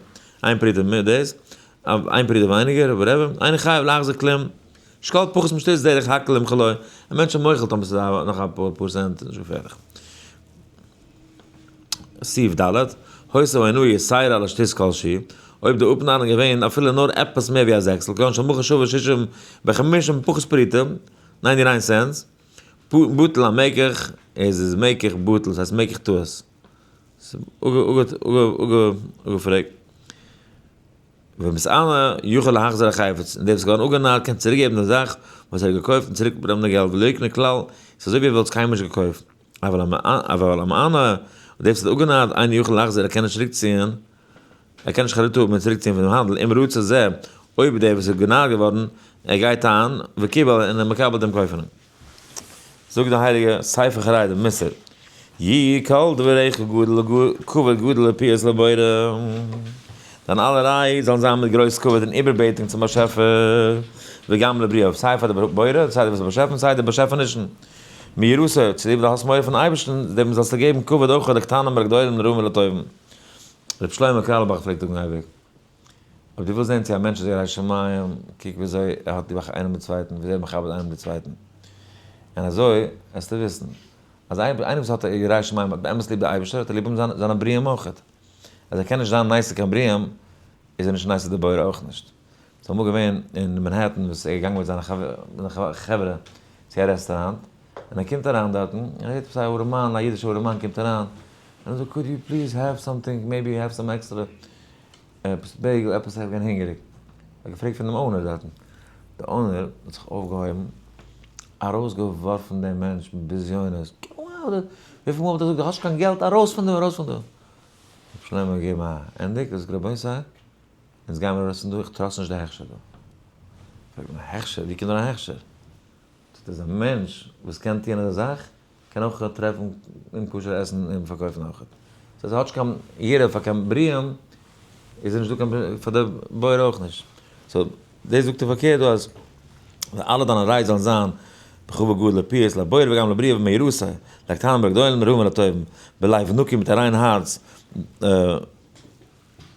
איין פרוטה מער דאס, איין פרוטה ווייניגער, ורבע, אינו חייב להחזיר כלום, שקול פחות משתית דרך הכל למחלו, א מענטש איז מוחל טאמער ס'איז נאך אפאר פארצענט, נישט געפערליך. סעיף ד', היתה אונאה יתירה על השתית כל שהוא, אויב די אפנארונג איז געווען אפילו נאר עפעס מער ווי א זעקסטל, כגון שמכר שווה שישים וחמישים פחות פרוטה, 99 cents, בטל המקח, איז איז מקח בטל, ס'הייסט מקח טעות. ס'איז אפגעפרעגט. ומתענה יוכל להחזיר החפץ, און דער וואס איז געווארן אפגענארט קען צוריקגעבן די זאך וואס ער האט געקויפט און צוריק באקומען די געלט, ולא יקנה כלל, ס'איז אזוי ווי ער וואלט עס קיינמאל נישט געקויפט. אבל המענה, און דער וואס האט אפגענארט, אינו יכול להחזיר, ער קען נישט צוריקציען, ער קען נישט חרטה האבן און צוריקציען פונעם האנדל, אם רצה זה, אויב דער וואס איז גענארט געווארן, ער גייט איין, וקיבל, און ער מקבל דעם קויפענעם. זאגט די הייליגע ספר חרדים מוסר, יהי כל דבריך גדול כבוד גדול לפיוס לבורא, דיין אלע רייד זאלן זיין מיט גרויס כבוד און איבערבעטונג צום באשעפער, וגם לברואיו, סיי פאר די בורא, סיי די וואס באשעפן, סיי די באשעפענישן, מיראתו, צוליב דו האסט מורא פון אייבערשטן, דעם זאלסטו געבן כבוד אויך לקטנים ולגדולים לרעים ולטובים. רבי שלמה קארלבאך פלעגט זאגן אייביג, אויב דו ווילסט זען צו א מענטש איז ירא שמים, קוק וויאזוי ער האט ליב איינעם דעם צווייטן, וויאזוי ער מכבד איינעם דעם צווייטן. און אזוי וועסטו וויסן אז איינער וואס האט יראת שמים האט באמת ליב די אייבערשטער, האט ער ליב זיינע בריאים אויך. אז ער קען נישט זיין nice צו קיין בריאים, איז ער נישט nice צו די בורא אויך נישט. ס'איז אמאל געווען אין מאנהעטן וואס ער איז געגאנגען מיט זיינע חברה צו א רעסטוראנט, און ער קומט אריין דארטן, און ער הערט עפעס א ארעמאן, א אידישע ארעמאן קומט אריין, און ער זאגט could you please have something, maybe you have some extra עפעס bagel, עפעס איך בין הונגעריג. ער האט געפרעגט פון דעם owner דארטן. דער owner האט זיך אויפגעהויבן, ארויסגעווארפן דעם מענטש מיט בזיונות, וויפיל מאל האט ער געזאגט דו האסט קיין געלט, ארויס פון דא, ארויס פון דא. ר' שלמה האט געגעבן א ענדיג, ער זאגט רבותי, אונז גיימיר ארויס פון דא, איך trust נישט די הכשר דא. פרעגט מען, הכשר? ווי קומט דא א הכשר? זאגט ער, אז א מענטש וואס קען טוען אזא זאך, קען אויך טרעפן אומ'כשר עסן און פארקויפן אויך. so אז ער האט נישט קיין יראה פאר קיין בריאים, איז ער נישט דא קיין פאר די בורא אויך נישט. so דאס זאגט ער פארקערט דא אז אלע דיינע רייד זאלן זיין בכבוד גדול לפיוס לבורא וגם לבריאה ומיראתו, לקטנים ולגדולים לרעים ולטובים, בלב נקי מיט א ריין הארץ,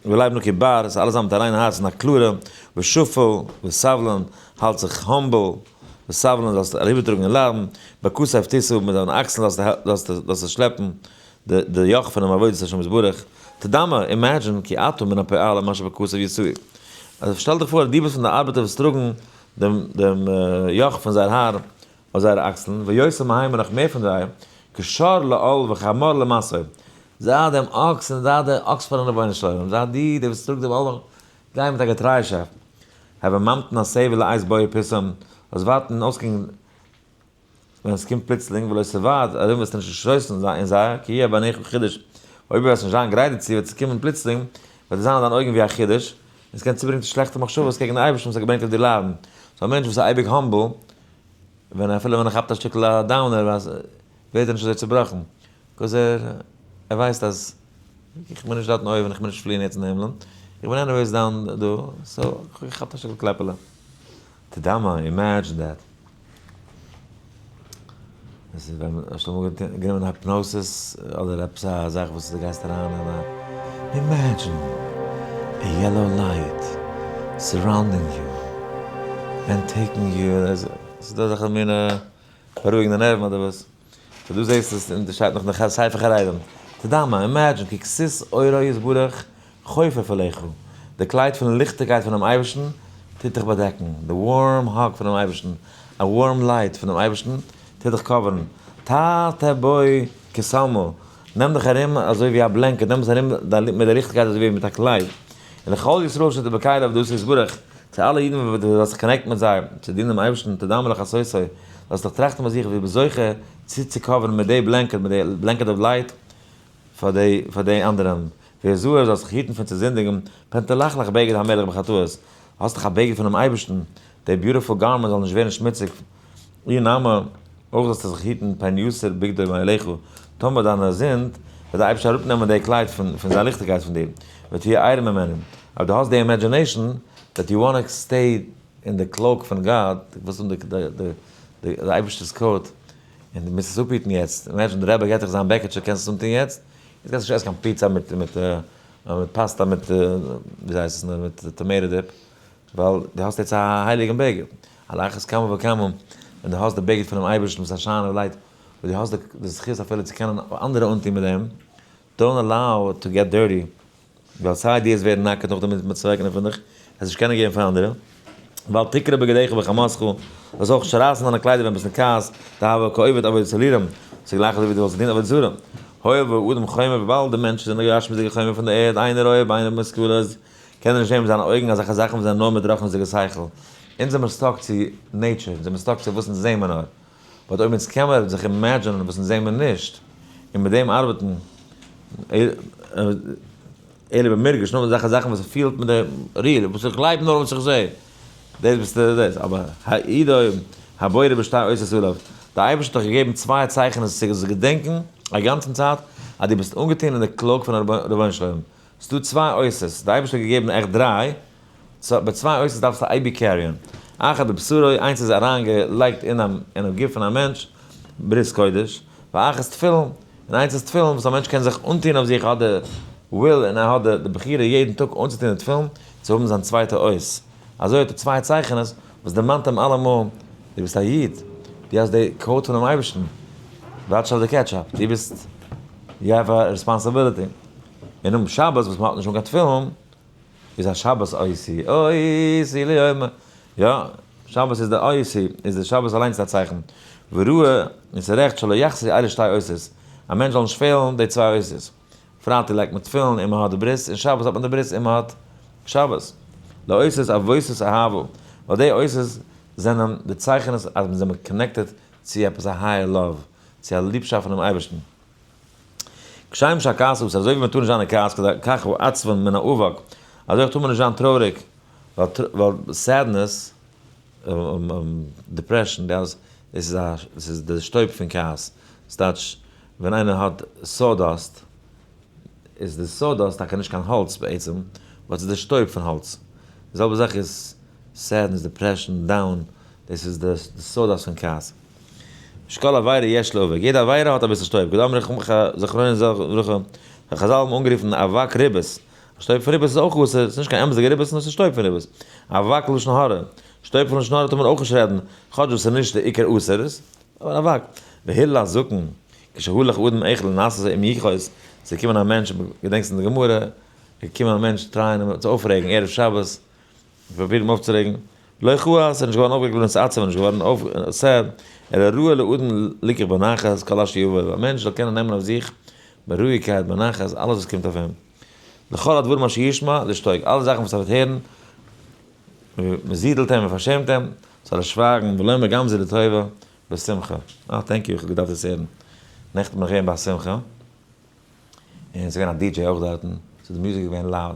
בלב נקי בר, ס'זאל אלעס זיין מיט א ריין הארץ און א קלארע, ושפל וסבלן, האלט זיך humble, וסבלן זאלסטו אריבערטראגן און ליידן, בכתף תשא, מיט דיינע אקסלען זאלסטו שלעפן די יאך פונעם עבודת השם יתברך, תדמה, imagine, כי אתה מן הפועלים אשר בכתף ישאו. אז שטעל דיך פאר אז דו ביסט פון די ארבעטער וואס טראגן דעם יאך פון זייער האר אויף זייערע אקסלען, ויותר מהם און נאך מער פון זיי, כשור לעול וחמור למשאו. זיי דעם אקס און זיי דער אקס פארן רבונו של עולם, זיי די דער וואס טראגט דעם עול, גיי מיט א געטריישאפט. הוי ממתין הסבל לעת בואו פתאום, זאלסט ווארטן און אויסקוקן ווען עס קומט פלוצלינג, ולא תבעט, ארום וועסטו נישט שטויסן אין זיי, כי יהיה בעיניך חידוש, אויב וועסט נישט זיין גרייט דערצו וועט עס קומען פלוצלינג, וועט עס זיין אין דיין אויגן ווי א חידוש, און עס קען צוברענגען צו שלעכטע מחשבות קעגן די אייבערשטן וואס האט געברענגט אויף דיר ליידן. so א מענטש וואס איז אייביג humble, ווען אפילו ווען ער כאפט א שטיקל א downer, ווערט ער נישט אזוי צובראכן, 'cause ער ער ווייסט אז איך בין נישט דארטן אויבן, איך בין נישט פליען יעצט אין הימלען, איך בין anyways down דא, so איך האב געכאפט א שטיקל קלעפעלע. תדמה, imagine that. עס איז ווען האסט אמאל גענומען hypnosis אדער עפעס א זאך וואס דו גייסט אריין אין א imagine a yellow light surrounding you and taking you ס'איז דא אזעלכע מינע בארואיגנדע נערוון אדער וואס. so דא זעסטו עס און דא שטייט נאך אין די ספר חרדים. תדמה, imagine, כי כסות אורו יתברך חופף עליך, די קלייד פון ליכטיגקייט פונעם אייבערשטן טוט דיך באדעקן, די warm hug פונעם אייבערשטן, א warm light פונעם אייבערשטן טוט דיך cover ן, תעטה בו כשלמה, נעם דיך ארום אזוי ווי א blanket, נעם עס ארום מיט די ליכטיגקייט אזוי ווי מיט א קלייד, און לכל ישראל שתבא כליו לעבודתו יתברך, צו אלע אידן וואס דו זאלסט זיך connect ן מיט זיי, צו דינען דעם אייבערשטן, תדמה לכסותו, זאלסט דיך טראכטן ביי זיך ווי ביסט זוכה צו צו cover ן מיט די blanket, מיט די blanket of light, פאר די פאר די אנדערע, והזהר זאלסט זיך היטן פון צו זינדיגן, פן תלכלך בגד המלך בחטאות, האסט דאך א בגד פונעם אייבערשטן, די beautiful garment זאל נישט ווערן שמוציג, אי נמי, אויך זאלסטו זיך היטן פן יסיר בגדו מעליך, טאמער דיינע זינד, וועט דער אייבערשטער אראפנעמען די קלייד פון פון זיין ליכטיגקייט פון דיר, ותהיה עירום ממנו, אויב דו האסט די imagination that you want stay אין די cloak פון גאט, דו ווילסט האבן די די די אייבערשטער'ס coat, און דו מוזט עס אפהיטן יעצט, imagine די רבי געט דיך זיין בעקיטשע קענסט עס אנטון יעצט? יעצט גייסטו נישט עסן קיין פיצא מיט מיט מיט פאסטא מיט וויאזוי הייסט עס נאר מיט tomato dip, ווייל דו האסט יעצט א הייליגן בגד, על אחת כמה וכמה ווען דו האסט די בגד פונעם אייבערשטן וואס איז א שיינע light, וואס דו האסט די זכות אפילו צו קענען אנדערע אנטון מיט דעם, don't allow to get dirty. ווייל סיי דו וועסט ווערן נאקעט נאכדעם מיט צוועקענען פון דיך, וועסט נישט קענען געבן פאר אנדערע, ואל תקרע בגדיך בחמתך, זאלסט אויך נישט רייסן דיינע קליידער ווען ביסט אין כעס, דהוי כעובד עבודה זרה, ס'איז גלייך אזוי ווי דו וואלסט געדינט עבודה זרה. הואיל והאדם חומר, וויבאלד די מענטש איז א גשמיות'דיגע חומר פון די ערד, אינו רואה בעיניו מושכלות. קען ער נישט זען מיט זיינע אויגן אזעלכע זאכן וואס זענען נאר מיט רוחניות'דיגע שכל. אונז זעמיר stuck צו nature, אונז זעמיר stuck צו וואס אונז זעמיר נאר. But אויב אונז קען מיר זיך imagine ען וואס אונז זעמיר נישט, און מיט דעם ארבעטן, אלא במורגש, נאר מיט אזעלכע זאכן וואס ער פילט מיט די real, וואס איך גלייב נאר וואס איך זע, דאס ביסטו דאס. אבער העידו הבורא בשתי אותות עליו, דער אייבערשטער האט דיך געגעבן צוויי צייכענעס צו זיך געדענקען א גאנצן צייט אז דו ביסט אנגעטון אין די cloak פון רבונו של עולם. ס'איז דא צוויי אותות, דער אייבערשטער האט געגעבן עכט דריי, אבער צוויי אותות דארפסטו אייביג carry ען. אחד בבשרו, איינס איז אריינגעלייגט אינעם גוף פון א מענטש, ברית קודש, ואחת תפילין, און איינס איז תפילין וואס א מענטש קען זיך אנטון אויף זיך, ער האט די will און ער האט די בחירה יעדן טאג אנצוטון די תפילין, צו האבן זיין צווייטע אות. אזוי האט ער צוויי צייכענעס וואס דערמאנט אים אלעמאל, דו ביסט א איד, דו האסט די coat פונעם אייבערשטן, watch אויף די ketchup, דו ביסט, you have a responsibility. און אום שבת וואס מען האט נישט אן קיין תפילין, איז א שבת אויסי, אויסי ליומא, יא, שבת איז די אויסי, איז די שבת אליינס א צייכן, ורואה, און ס'רעכט שלא יחסר אלו שתי אותות, א מענטש זאל נישט פעלן די צוויי אותות, פרייטאג לייגט מען תפילין און מען האט די ברית, און שבת האט מען די ברית און מען האט שבת. לאותות אבותות אהבה, ווייל די אותות זענען די צייכענעס אז מיר זענען connected צו עפעס א higher love, צו א ליבשאפט פונעם אייבערשטן. כשם שהכעס אסור, אזוי ווי מען טאר נישט זיין אין כעס, כך הוא עצבן מן האבק, אזוי אויך טאר מען נישט זיין טרויעריג, ווייל sadness, depression, דאס איז א, דאס איז די שטויב פון כעס, ס'טייטש ווען איינער האט sawdust, איז די sawdust טאקע נישט קיין האלץ בעצם, but ס'איז די שטויב פון האלץ. די זעלבע זאך איז sadness, depression, down, דאס איז די sawdust פון כעס. שכל עבירה יש לה אבק, יעדע עבירה האט אביסל שטויב, כדאמרי זכרונו לברכה, חזל האבן אנגערופן אבק ריבית, שטויב פון ריבית איז אויך אסור, ס'איז נישט קיין אמת'דיגע ריבית נאר ס'איז שטויב פון ריבית. אבק לשון הרע, שטויב פון לשון הרע טאר מען אויך נישט רעדן, כאטש וואס ס'איז נישט די עיקר אסור, אבער אבק. והילל הזקן, כשהלך אדם אחד לנסות עם יחוס, ס'איז געקומען א מענטש, געדענקסט אין די גמרא, איז געקומען א מענטש try ען אים צו אויפרעגן ערב שבת, פרובירט אים אויפצורעגן, לא כעס, ער איז נישט געווארן אויפגערעגט ולא נתעצב, ער איז נישט געווארן אויף sad, אלא ראוי לאדם ליקח בנחת כל אשר יבוא, א מענטש זאל קענען נעמען אויף זיך ברואיגקייט בנחת אלעס וואס קומט אויף אים. לכל הדברים אשר ישמע, לשתוק, אלע זאכן וואס ער וועט הערן, מען זידלט אים, מען פארשעמט אים, זאל ער שווייגן, ולומר גם זו לטובה, בשמחה. אה, thank you, איך האב געדארפט דאס הערן. נעכטן בין איך געווען ביי א שמחה, און ס'איז געווען א DJ אויך דארטן, so די מוזיק איז געווען loud.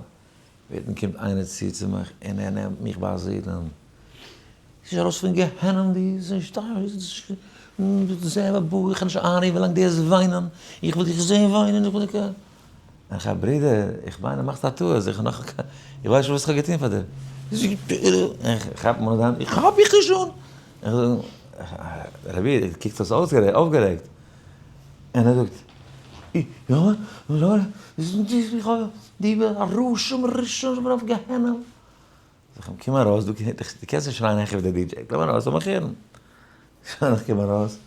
מיטן קומט איינער צו צו מיך און ער נעמט מיך באזידלען. ס'איז ארויס פון גיהנום די זעלבע בוי, איך קען נישט איינרוען ווילאנג דו וועסט וויינען, איך וויל דיך זען וויינען, איך וויל דיך. איך האב ברודער, איך וויין, דו מאכסט א טעות, איך האב נאך, איך ווייס נישט וואס איך האב געטון פאר דיר. איך כאפ מיר אן, איך כאפ מיך נישט אן! איך זאג, רבי, דו קוקסט אויס אויפגערעגט. און ער זאגט, יא, די רשע מרושע זאל מען אויף גיהנום. זאג איך אים, קום ארויס, דו קענסט נישט שרייען העכער ווי דער DJ, קום ארויס לאמיך הערן. שוין איך קום ארויס,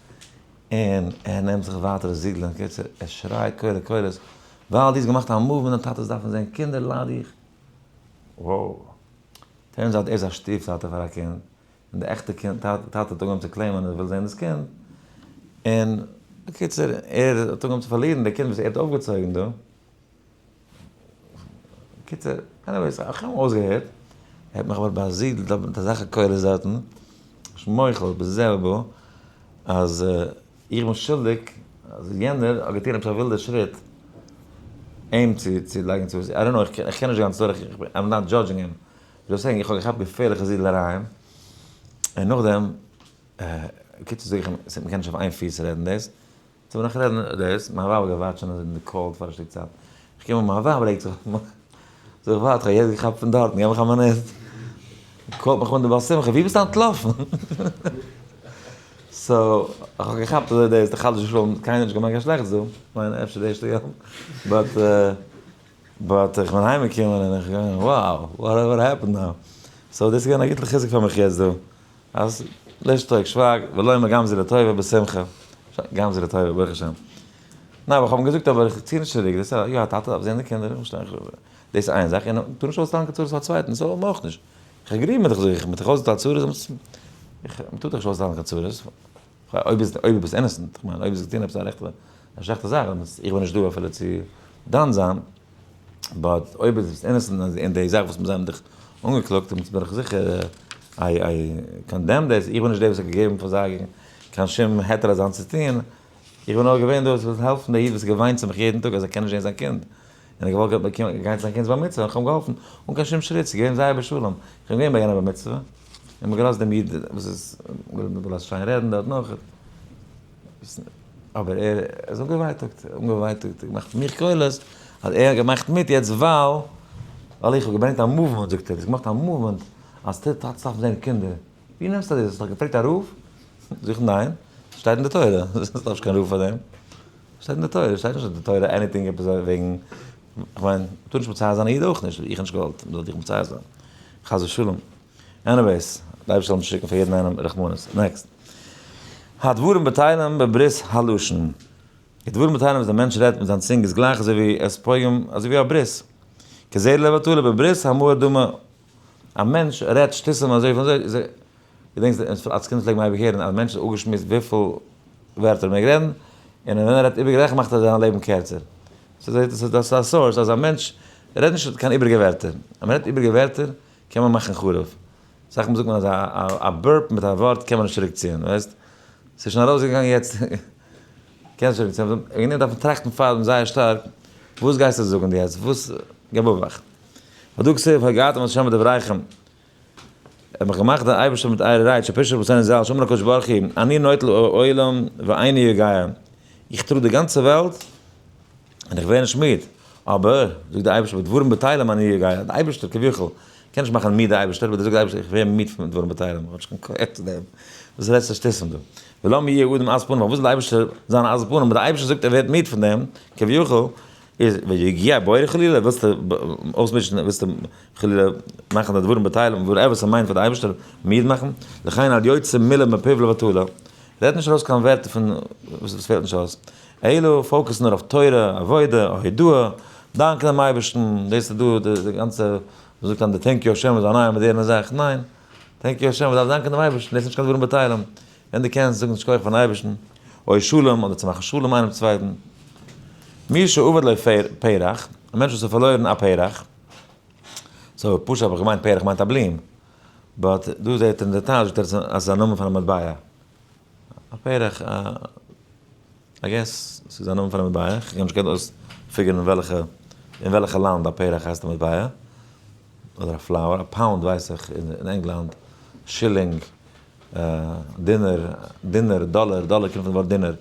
און ער נעמט זיך ווייטער זידלען, קיצור ער שרייט קולי קולות, ווייל דו האסט געמאכט א movement אז טאטעס דארפן זען קינדער לייד איך. Wow. Turns out ער איז א שטיף טאטע פאר א קינד, און די עכטע קינד, טאטע האט אנגעהויבן צו claim ען אז ער וויל זען דאס קינד, און בקיצור ער האט אנגעהויבן צו פארלירן די קינד וואס ער האט אויפגעצויגן דא. קיצור, anyways, איך האב אים אויסגעהערט, ער האט מיך אבער באזידלט מיט אזעלכע קולות דארטן, שמויכל בזה ובא, אז איך בין שולדיג אז יענער האט געטון עפעס א ווילדע שריט אים צו צו לייגן צו, I don't know, איך קען נישט די גאנצע story, I'm not judging him, just saying, איך האב געכאפט געפערליכע זידלערייען, און נאכדעם, קיצור זאג איך אים, מ'קען נישט אויף איין פיס רעדן דאס, so ווען איך רעד דאס, מיין ווייב האט געווארט שוין אין די cold פאר א שטיק צייט, איך קום אן מיין ווייב רעגט זיך אויף מיך, זאג איך ווארט איך האב יעצט געכאפט פון דארטן, געב מיך א מינוט, call ט מיך אן די בעל שמחה, ווי ביסטו אנטלאפן? So איך האב געכאפט אזוי דאס, די חדש שלום, קיינער האט נישט געמיינט קיין שלעכטס דא, כ'מיין אפשר די ערשטע יאר, but but איך בין אהיימגעקומען און איך געווען wow, what happened now? So דאס איז געווען א גוטע חיזוק פאר מיך יעצט דא. אז לשתוק שווייג ולומר גם זו לטובה בשמחה, גם זו לטובה ברוך השם. ניין אבער איך האב אים געזאגט אבער איך צי נישט צוריק, דאס איז יא א טאטע דארף זען די קינדער, דאס איז איין זאך, און טאר נישט אויסטיילן קיין צרות פאר א צווייטן, so אויך נישט. איך agree מיט דיך זאג איך, מיט דיך אויסטיילן צרות, מען טאר דאך נישט אויסטיילן קיין צרות, אויב ביסט אויב ביסט innocent, איך מיין אויב האסט געטון עפעס א רעכטע א שלעכטע זאך, איך בין נישט דא אפילו צו דן זיין. But אויב איז עס innocent אין די זאך וואס מיר זענען דיך אנגעקלאגט, דאן בין איך זיכער I condemn דאס, איך בין נישט דער וואס האט געגעבן פאר זיי קיין שום היתר אזאנס צו טון, איך בין נאר געווען דא וואס וויל העלפן די איד וואס געוויינט צו מיך יעדן טאג אז ער קען נישט זען זיין קינד, און ער האט געוואלט באקומען גיין צו זיין קינד'ס בר מצוה, איך האב אים געהאלפן אן קיין שום שריט, ס'איז געווען זייער בשלום, איך בין געווען ביי יענע בר מצוה, און מ'האט געלאזט דעם איד וואס איז געלאזט שיין רעדן דארט נאך. אבער ער איז אנגעווייטאגט, אנגעווייטאגט, געמאכט מיך קולות, אז ער האט געמאכט מיט יעצט ווייל, ווייל איך האב געברענגט א movement, זאגט ער, האסט געמאכט א movement אז טאטעס דארפן זען קינדער, ווי נעמסטו דאס, האסט דאך געפרעגט א רב? זאג איך ניין, שטייט אין די תורה, דארף נישט קיין רב פאר דעם, שטייט אין די תורה, שטייט נישט אין די תורה anything עפעס וועגן, כ'מיין, מ'טאר נישט מצער זיין א איד אויך נישט, איך האב נישט געוואלט מ'זאל דיך מצער זיין, חס ושלום. Anyways, די אייבערשטער זאל אונז שיקן פאר יעדן איינעם רחמנות. Next. הדברים בטלים בברית הלשון. די דברים בטלים וואס דער מענטש רעדט מיט זיין צונג איז גלייך אזוי ווי עס פוגם, אזוי ווי א ברית. כזרע לבטלה בברית המאור דומה. א מענטש רעדט שטותים אזוי פון אזוי, געדענקסט אלס קינד פלעגט מען אייביג הערן אז א מענטש איז אפגעשמועסט וויפיל ווערטער ער מעג רעדן, און ווען ער רעדט איבעריגע זאכן מאכט ער זיין לעבן קערצער. ס'איז דאס א source אז א מענטש רעדט נישט קיין איבעריגע ווערטער. אז מען רעדט איבעריגע ווערטער קען מען מאכן חרוב. אסאך מאל זאגט מען אז א burp מיט א ווארט קען מען נישט צוריק ציען, ווייסט? ס'איז שוין ארויסגעגאנגען יעצט קענסט נישט צוריק ציען. וועגן דעם דארף מען טראכטן פארדעם זייער שטארק, וואס גייסטו זאגן דו יעצט? וואס? געב אבאכט. ודא כתיב והגעתם את ה' בדבריכם. ער האט מיך געמאכט דער אייבערשטער מיט אייערע רייד, שפירשו רבותינו ז"ל, שאמר הקדוש ברוך הוא, אני נוטל עולם ואיני יגע. איך טראג די גאנצע וועלט און איך ווער נישט מיד. אבער, זאגט דער אייבערשטער, בדברים בטלים אני יגע, דער אייבערשטער כביכול, קען נישט מאכן מיד דער אייבערשטער, אבער דער זאגט דער אייבערשטער, איך ווער מיד פון דברים בטלים, איך האב נישט קיין כח צו דעם, וואס רעדסטו שטותים דא? ולמה יהיה אדם עז פנים, פארוואס זאל דער אייבערשטער זיין עז פנים, אבער דער אייבערשטער זאגט ער ווערט מיד פון דעם, כביכול, איז ויגיע בורא חלילה, ווילסטו אויסמישן, ווילסטו חלילה מאכן די דברים בטלים, whatever ס'מיינט פאר די אייבערשטער מיד מאכן, לכן אל יוצא מילה מפיו לבטלה, רעד נישט ארויס קיין ווערטער פון וואס פעלט נישט אויס. אלא focus נאר אויף תורה, עבודה, הודאה, דאנקען דעם אייבערשטן, דאס איז דא די גאנצע, מען זאגט אז די thank you השם איז א נייע מאדערנע זאך, ניין, thank you השם, מען דארף דאנקען דעם אייבערשטן, דאס איז נישט קיין דברים בטלים, ווען דו קענסט זאגן שכוח פארן אייבערשטן, אוי שלום, אדער צו מאכן שלום איינעם צווייטן. מי שאבד לו פרח, א מענטש וואס האט פארלוירן א פרח, so פשוט האב איך געמיינט פרח מיינט א בלום, but דא זעט ער אין די טייטש זאגט ער אז עס איז א נאמען פון א מטבע. א פרח, א. I guess ס'איז א נאמען פון א מטבע, איך האב נישט געקענט אויס figure ן אין וועלכע אין וועלכע לאנד א פרח הייסט א מטבע, אדער א flower, א pound ווייס איך אין ענגלאנד, שילינג, דינער, דינער, דאלער, דאלער קומט פון די ווארט דינער,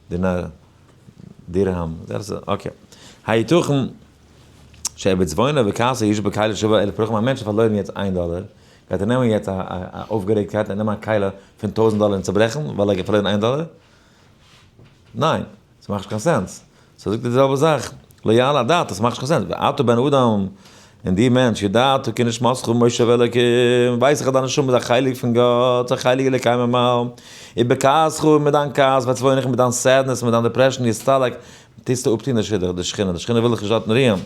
דינאר, דירהאם, okay. היתכן שבעצבונו וכעסו ישבור כלי שווה אלף פרחים, א מענטש האט פארלוירן יעצט איין דאלער, גייט ער נעמען יעצט א אויפגערעגטקייט און נעמען א כלי פון 1000 דאלער און צוברעכן ווייל ער האט פארלוירן איין דאלער? ניין, ס'מאכט נישט קיין sense. ס'זאגט די זעלבע זאך, לא יעלה הדעת, עס מאכט נישט קיין sense. ואתה בן אדם, און דו מענטש, ידעת כי נשמתך מושב אלוקים, ווייס איך אז דיין נשמה איז א חלק פון גאט, א חלק אלוקי ממעל, ובכעסך און מיט דיין כעס, ועצבונך מיט דיין sadness, מיט דיין depression, יסתלק, טוסטו אפטון די שידוך, די שכינה, די שכינה וויל דיך נישט דארטן רוען.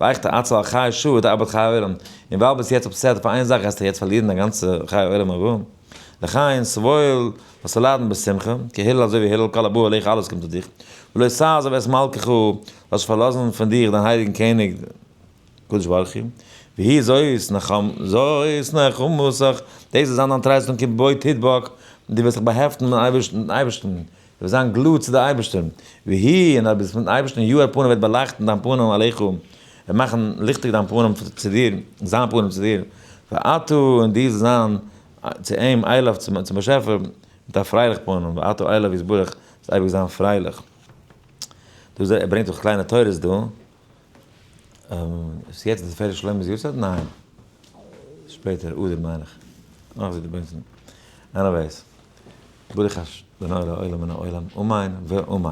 ואיך תעצל על חיי שעה ותאבד חיי עולם, און ווייל ביסט יעצט upset פאר איין זאך גייסטו יעצט פארלירן דיין גאנצע חיי עולם הבא. לכן סבול, זאלסטו ליידן בשמחה, כהלל אזוי ווי הלל, כל הבא עליך אלעס קומט אויף דיך, ולא תעזוב את מלכך, זאלסט נישט פארלאזן פון דיך דיין הייליגן קעניג קדוש ברוך הוא, והיא זאת זאת נחמתך, דאס וועט זיין דיין טרייסט און כי בו תדבק, דו וועסט זיך באהעפטן מיטן אייבערשטן, דו וועסט זיין glued צו די אייבערשטער, והיא, און אז ביסט מיטן אייבערשטן יאר פנים וועט באלייכטן דיין פנים עליך, וועט מאכן ליכטיג דיין פנים צו דיר, זיין פנים צו דיר, ואתה, און דו זאלסט זיין צו אים אליו צום באשעפער מיט א פרייליך פנים, ואתה אליו יתברך, זאלסט אייביג זיין פרייליך. דא זע ער ברענגט אויך קליינע תורות דא. איז יעצט די תפארת שלמה איז יארצייט? ניין. שפעטער, אדר מיין איך. נאך זי די ברענגסט. Anyways. ברוך ה' בורא עולם מן העולם, אמן ואמן.